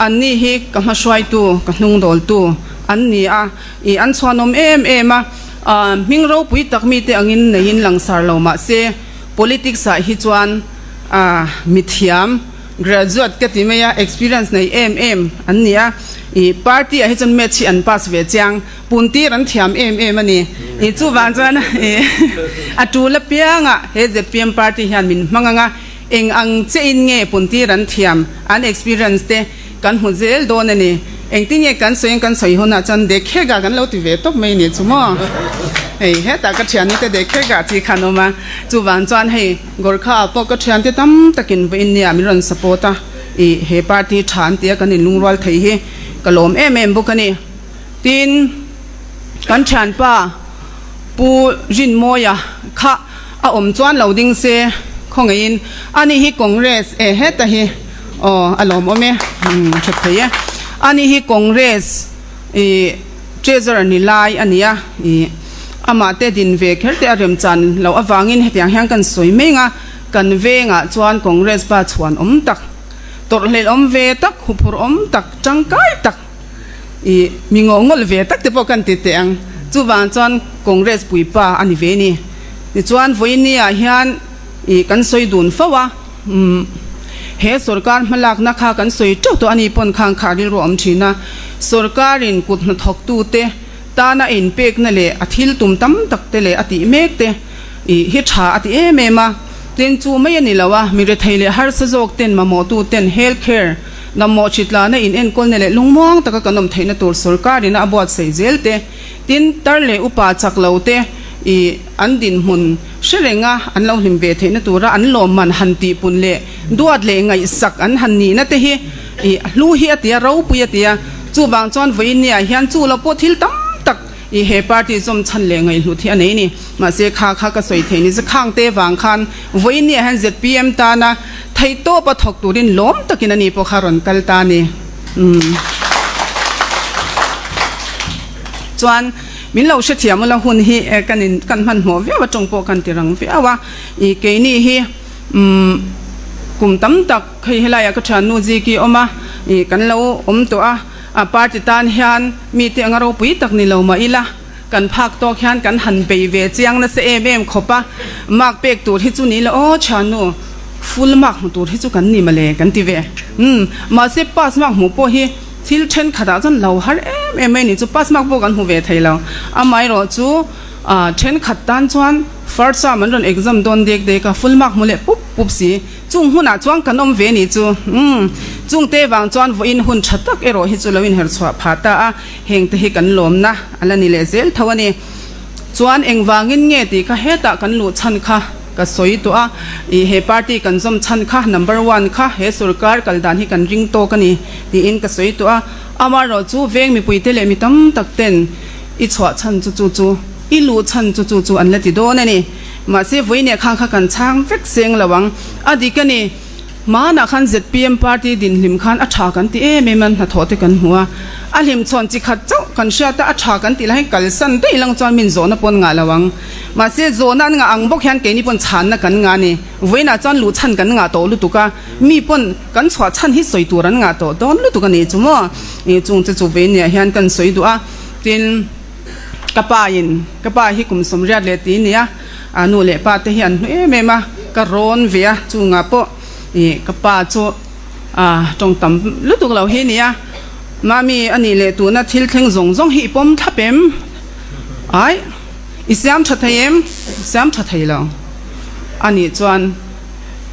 Speaker 9: anni hi ka hmahruaitu, ka hnungdawltu an ni a, ih an chhuanawm em em a, hming ropui tak mite angin neiin langsar lo mah se, politics ah hi chuan mithiam, Graduate ka ti mai a, experience nei em em an ni a, ih party ah hi chuan maths hi an pass ve chiang, puntir an thiam em em a ni, ih chuvang chuan ih a tul apiangah he zpm party hian min hmang ang a, eng ang che in nge puntir an thiam, an experience te kan hmu zel dawn a ni, engtin nge kan sawi ang kan sawi hunah chuan dekhega kan lo ti ve tawp mai ni chu maw, hei hetah ka thianni te dekhega chi khan awm a, chuvang chuan hei. Gorkha ah pawh ka thiante tam takin vawiin nia min rawn support a, ih he party tha an tia kan inlungrual thei hi ka lawm em em bawk a ni. Tin, kan thianpa Pu Rinmawia kha a awm chuan lo ding se khawngaihin ani hi Congress e heta hi aw a lawm awm e, umm tha thei e. Ani hi Congress ih Treasurer ni lai a ni a, ih amah te din ve kher te a remchan loh avangin hetiang hian kan sawi meng a, kan vengah chuan Congress pa chhuan awm tak, tawrhhlelh awm ve tak, huphurh awm tak, tangkai tak, ih mi ngawhngawl ve tak te pawh kan ti teh ang. Chuvang chuan Congress puipa a ni ve ni. Tichuan vawinia hian ih kan sawi dun fo a, umm. He sorkar hmalakna kha kan sawi teuh tawh a ni pawn khang kha rilru a awm thin a. Sorkarin kut hnathawktute tana a inpekna leh a thil tum tam tak te leh a tih mek te hi tha a ti em em a. Tin, chu mai a ni lo a, mi rethei leh harsa zawk ten mamawhtu ten health care, mamawh hritlana inenkawlna leh lungmuang taka kan awm theihna tur sorkarin a buatsaih zel te, Tin, tar leh upa chak lo te i an dinhmun hre renga an lo hlim ve theihna tura an lawmman han tihpun leh duat leh ngaihsak an han nihna te hi i hlu hi a ti a, ropui a ti a. Chuvang chuan vawiinniah hian chu lo pawh thil tam tak i he party zawm chhan leh ngaihhlut hi a nei ni. Mahse kha kha ka sawi thei ni se khang te vang khan vawiinniah hian zpm tana theihtawpa thawk turin lawm takin a ni pawh kha rawn kal ta a ni. Umm. Chuan min lo hrethiam ula hun hi kan in kan hmanhmawh viau a tawng pawh kan ti rang viau a, ih keini hi umm kum tam tak hei helaiah ka thiannu Ziki awm a, ih kan lo awm tawh a, a party tan hian mite anga ropui tak ni lo mah ila kan phak tawk hian kan han bei ve chiang nasa em em khawp a, mark pek tur hi chu ni la aw thiannu full mark hmu tur hi chu kan ni mawle kan ti ve, umm mahse pass mark hmuh pawh hi. Thil thenkhatah chuan lo har em em mai ni chu pass mark pawh kan hmu ve thei lo. Amaherawh chu thenkhat tan chuan first term an rawn exam dawn dek dek a, full mark hmu leh pup pup si. Chung hunah chuan kan awm ve ni chu. Umm chungte vang chuan vawiin hun tha tak erawh hi chu lo inher chhuah phah ta a, hengte hi kan lawmna a la ni leh zel tho a ni. Chuan engvangin nge tih kha hetah kan luh chhan kha ka sawi tawh a, ih he party kan zawm chhan kha number one kha he sorkar kal dan hi kan ring tawk a ni tiin ka sawi tawh a, amaherawh chu veng mipuite leh mi tam tak ten i chhuah chhan chu chu chu i luh chhan chu chu chu an la ti dawn a ni. Mahse vawiineh khang kha kan chhang vek seng lo ang, a dik a ni. Hmanah khan zpm party dinhlim khan a tha kan ti em em a, hnathawh te kan hmu a, a hlimchhawn chi khat chauh kan hriat a, a tha kan tih lai hian kalsan daih lang chuan min zawhna pawn ngah lo ang. Mahse, zawhna an ngah ang bawk hian keini pawn chhanna kan ngah a ni. Vawiinah chuan luh chhan kan ngah tawh lutuk a, mi pawn kan chhuah chhan hi sawi tur an ngah tawh dawn lutuk a nih chu maw? Chung che chu vawiinniah hian kan sawi duh a, tin, ka pa in, ka pa hi kum 80 leh ti nia, A nu leh pa te hi an hnu em em a, ka rawn ve a, chungah pawh ih ka pa chu ah tawng tam lutuk lo hi nia, Mami a nih leh tuna thil thleng zawng zawng hi i pawm thlap em? Aih, i siam tha thei em? Siam tha thei lo a nih chuan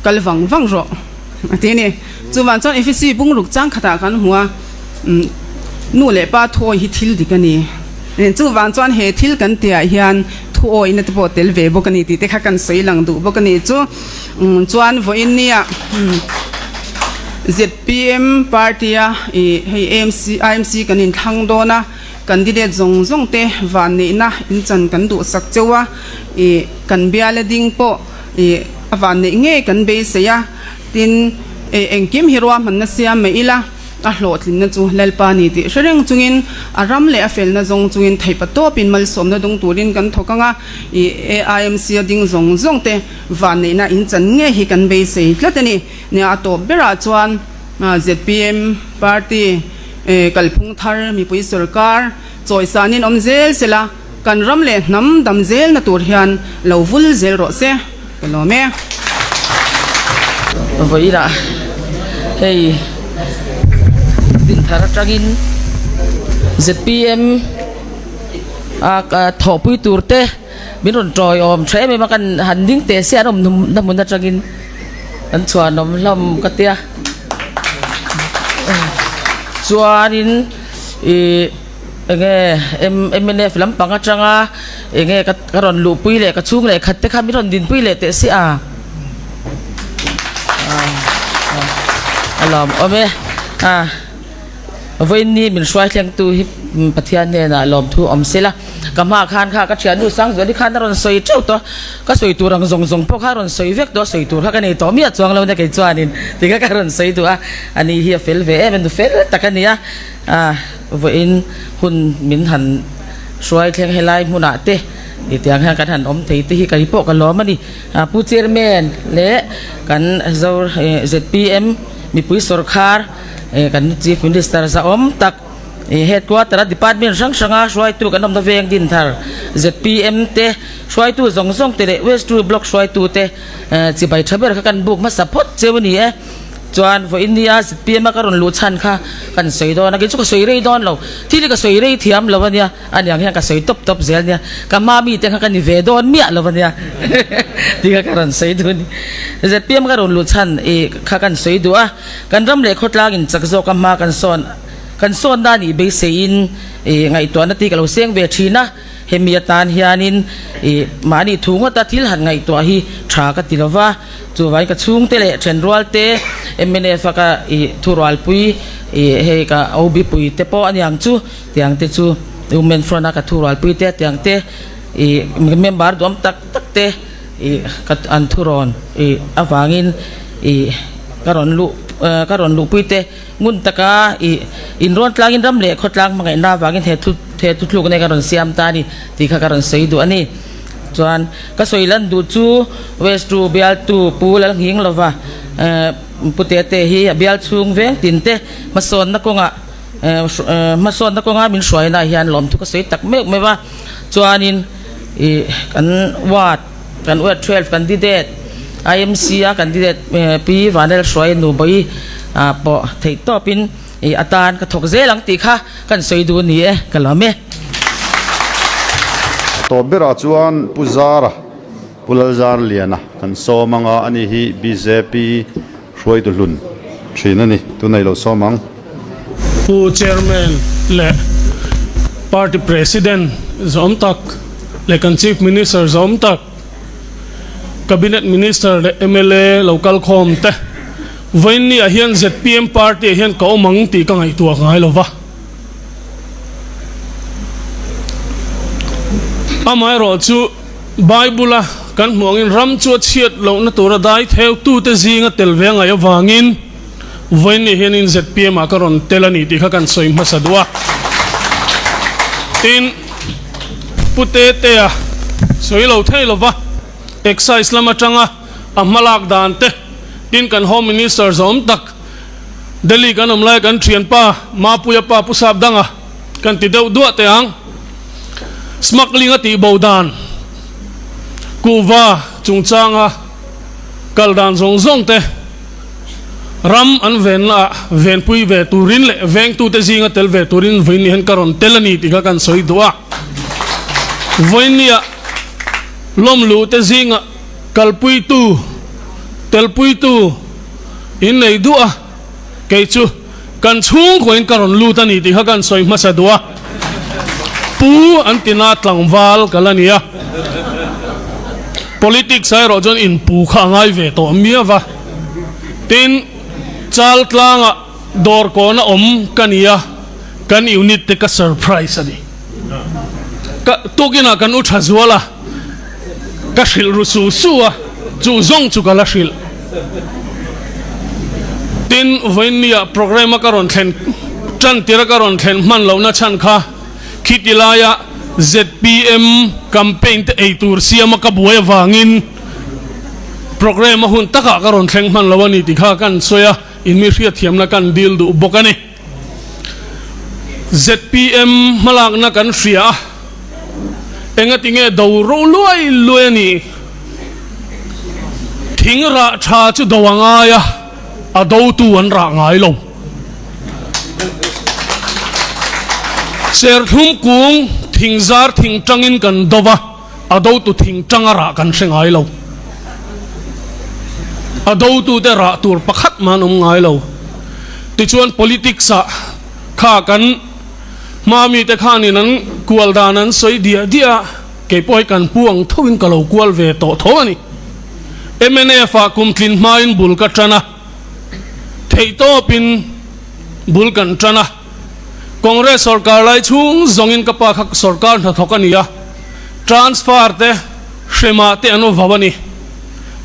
Speaker 9: kal vang vang rawh a ti a ni. Chuvang chuan Efesi bungruk chang khatah kan hmu a, nu leh pa thuawi hi thil dik a ni. Chuvang chuan he thil kan tihah hian thuawihna te pawh tel ve bawk a ni tih te kha kan sawi lang duh bawk a ni chu. Chuan vawiin nia zpm party a ih hei amc imc kan inthlang dawn a, candidate zawng zawng te vanneihna inchan kan duhsak cheu a, ih kan biala ding pawh ih a vanneih ngei kan beisei a, tin engkim hi ruahmanna siam mai ila. A hlawhtlinna chu Lalpa ni tih hre reng chungin, a ram leh a felna zawng chungin theihpa tawpin malsawmna dung turin kan thawk ang a, i AIMC a ding zawng zawng te vanneihna in chan ngei hi kan beisei tlat a ni. Nia a tawp berah chuan zpm party kalphung thar mipui sorkar chawisanin awm zel sela, kan ram leh hnam dam zelna tur hian lo vul zel rawh se. Ka lawm e.
Speaker 10: Vawiinah hei dinthar atangin zpm a thawhpui tur te min rawn tawiawm tha em em a kan han ding teh se an awm na hmun atangin an chhuanawm hlawm ka tia chuanin ih. Enge mnf lampang atanga enge ka ka rawn luhpui leh ka chhung leh khat te kha min rawn dinpui leh teh si a. A lawm awm e. A vawiinni min hruai thlengtu hi Pathian hnenah lawmthu awm se la. Ka hma khan kha ka thiannu Sangzuali khan a rawn sawi teuh tawh a, ka sawi tur ang zawng zawng pawh kha a rawn sawi vek tawh a, sawi tur kha ka nei tawh miah chuang lo nia kei chuanin ti kha ka rawn sawi duh a, ani hi a fel ve em a, nu fel tak a ni a. A vawiin hun min han hruai thleng helai hmunah te i tiang hian kan han awm thei te hi kei pawh ka lawm a ni. Pu Chairman leh kan Zo zpm mipui sawrkhar kan Chief Minister zahawm tak Headquarter a department hrang hranga hruaitu kan awmna veng din thar zpm te hruaitu zawng zawng te leh West Two Block hruaitu te chibai tha ber kha kan buk hmasa phawt cheu a ni e. Chuan vawiin nia zpm a ka rawn luh chhan kha kan sawi dawn a, kei chu ka sawi rei dawn lo, thil hi ka sawi rei thiam lo a nia, a niang hian ka sawi tawp tawp zel nia, ka hma mite kha ka ni ve dawn miah lo a nia tih kha ka rawn sawi duh a ni. Zpm a ka rawn luh chhan ih kha kan sawi duh a, kan ram leh khawtlang in chak zawk a hma kan sawn kan sawn na nih beiseiin ih ngaihtuahna te hi ka lo seng ve thin a. Hemi atan hianin ih mahni thu ngawta thil han ngaihtuah hi tha ka ti lova, chuvangin ka chhungte leh thenrualte mnf a ka ih thurualpui ih hei ka OB pui te pawh aniang chu tiang te chu Women Front a ka thurualpui te tiang te ih member duam tak tak te ih ka an thurawn ih avangin ih ka rawn luh ka rawn luhpui te. Ngun taka i inrawn tlangin ram leh khawtlang hmangaihna avangin he thu he thuthlukna hi ka rawn siam ta a ni tih kha ka rawn sawi duh a ni. Chuan ka sawi lan duh chu West Tu bialtu Pu Lalnghing lova Pu Tete hi a bial chhung veng tin te hmasawnna kawngah hmasawnna kawnga min hruaina ah hian lawmthu ka sawi tak meuh meuh a. Chuanin i kan ward Kan Ward 12 candidate IMC a candidate Pi Vanel Hruai Nubawi pawh theih tawpin atan ka thawk zel ang tih kha kan sawi duh ni e, ka lawm e.
Speaker 2: A tawp berah chuan Pu Zara, Pu Lalzarliana kan sawm ang a, ani hi bjp hruaitu hlun thin a ni, tunah i lo sawm ang.
Speaker 11: Pu Chairman leh Party President zawm tak leh kan Chief Minister zawm tak, Cabinet Minister leh mla lo kal khawm te, vawiinni ah hian zpm Party ah hian ka awm ang tih ka ngaihtuah ngai lo va. Amaherawhchu Bible-a kan. Kan hmuh angin ram chu a chhiat lohna tura dai theutute zinga tel ve ngaih avangin vawiin hianin zpm ah ka rawn tel a ni tih kha kan sawi hmasa duh a. Tin, Pu Tetea sawi lo thei lova Excise lam atanga a hmalak dan te, tin kan Home Minister zawm tak Delhi kan awm lai kan thianpa Mapuia pa Pu Sapdanga kan ti deuh duah teh ang. Smuggling a tih bo dan, kuhva chungchanga kal dan zawng zawng te ram an venna ah venpui ve turin leh vengtute zinga tel ve turin vawiin ni hian ka rawn tel a ni tih kha kan sawi duh a. Vawiin nia lawmluh te zinga kalpuitu, telpuitu in nei duh a, kei chu kan chhungkaw in ka rawn lut a ni tih kha kan sawi hmasa duh a, Pu an ti na tlangval ka la ni a, politics ah erawh chuan inpu kha a ngai ve tawh miau va, tin chal tlangah dawr kawna awm ka ni a, kan unit te ka surprise a ni. Ka tukinah kan u tha zual a, ka hrilh ru su su a, chu zawng chu ka la hrilh. Tin, vawiinnia programme a ka rawn thlen tan tir a ka rawn thlen hman lohna chhan kha khiti laia zpm campaign te ei tur siama ka buai avangin programme a hun takah ka rawn thleng hman lo a ni tih kha kan sawi a, in mi hriatthiamna kan dil duh bawk a ni. Zpm hmalakna kan hria a, engati nge do ro luai luai a nih? Thing rah tha chu do a ngai a, a dotu an rah ngai lo. Serthlum kung thing zar thing tangin kan do va, a dotu thing tanga rah kan hre ngai lo. A dotute rah tur pakhat mah an awm ngai lo. Tichuan politics ah kha kan hma mite khanin an kual dan an sawi diah diah a, kei pawh hi kan pu ang tho in ka lo kual ve tawh tho a ni. Mnf ah kum tlin hmain bul ka tan a, theihtawpin bul kan tan a. Congress sorkar lai chhung zawngin ka pa kha sorkar hnathawk a ni a, transfer te, hremah te an awm vau a ni.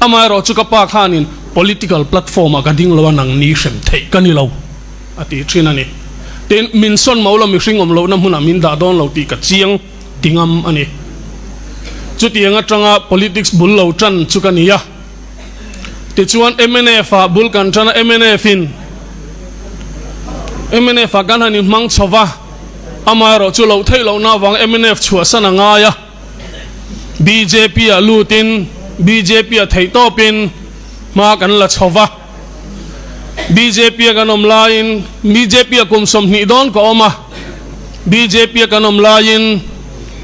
Speaker 11: Amaherawh chu ka pa khanin political platform ah ka ding lo a nang ni hrem theih ka ni lo a ti thin a ni. Tin, min sawn mo lo mihring awm lohna hmunah min dah dawn lo tih ka chiang ti ngam a ni. Chutiang atanga politics bul lo tan chu ka ni a. Tichuan mnf ah bul kan tan a, mnf in mnf ah kan han inhmang chho va, amaherawh chu loh theih lohna avang mnf chhuahsan a ngai a. Bjp ah lutin bjp ah theihtawpin hma kan la chho va, bjp a kan awm laiin bjp ah kum 20 dawn ka awm a, bjp a kan awm laiin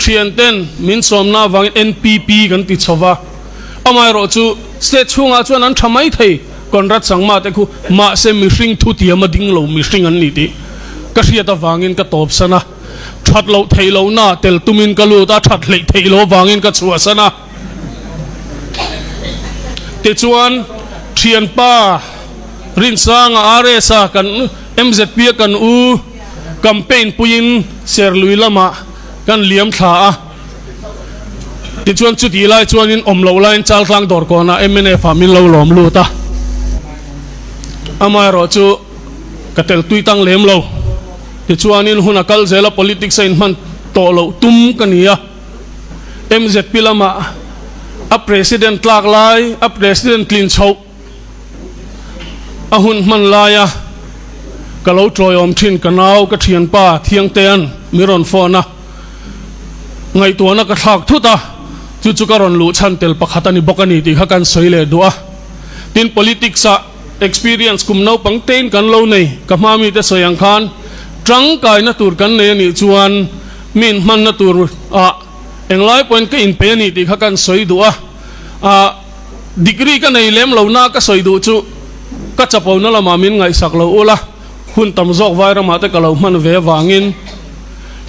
Speaker 11: thianten min sawmna avangin NPP kan ti chho va, amaherawh chu state chhungah chuan an tha mai thei Conrad Sangma te khu mahse mihring thutiam a ding lo mihring an ni tih ka hriat avangin ka tawpsan a. That loh theih lohna tel tumin ka lut a, that hleih theih loh avangin ka chhuahsan a. Tichuan, thianpa Rinsanga RS-a kan MZP-a kan u campaign puiin Serlui lamah kan liam thla a. Tichuan, chutih lai chuanin awm loh laiin Chaltlang dawrkawnah MNF-ah min lo lawm lut a. Amaherawhchu ka tel tui tang lem lo. Tichuanin hun a kal zel a, politics a inhman tawh loh tum ka ni a. Mzp lamah a president tlak lai, a president tlin chhoh a hun hman laia ka lo tawiawm thin ka nau, ka thianpa Thiangtean mi rawn phone a, ngaihtuahna ka thlak thut a, chu chu ka rawn luh chhan tel pakhat a ni bawk a ni tih kha kan sawi leh duh a. Tin, politics ah Experience kum naupang tein kan lo nei, ka hma mite sawi ang khan tangkaina tur kan nei a nih chuan mi inhmanna tur ah englai pawhin ka inpei a ni tih kha kan sawi duh a, ah degree ka nei lem lo na ka sawi duh chu ka chapona lamah min ngaihsak lo ula, hun tam zawk vai ramah te ka lo hman ve avangin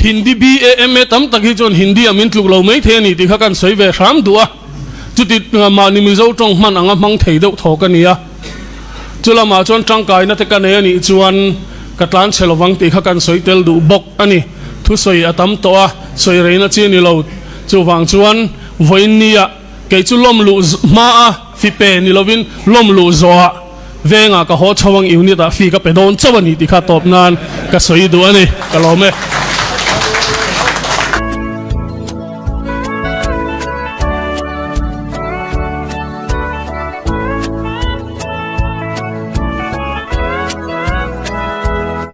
Speaker 11: Hindi BA MA tam tak hi chuan Hindi ah min tluk lo mai thei a ni tih kha kan sawi ve hram duh a. Chuti mahni Mizo tawng hman anga hmang thei deuh thawk a ni a, chu lamah chuan tangkaina te ka nei a nih chuan ka tlan chhe lovang tih kha kan sawi tel duh bawk a ni. Thusawi a tam tawh a, sawi reina chi a ni lo. Chuvang chuan vawiinnia. Kei chu lawm luh hma a fi pe ni lovin lawm luh zawhah vengah ka haw chho ang unit ah fi ka pe dawn chauh a ni tih kha tawp nan ka sawi duh a ni. Ka lawm e.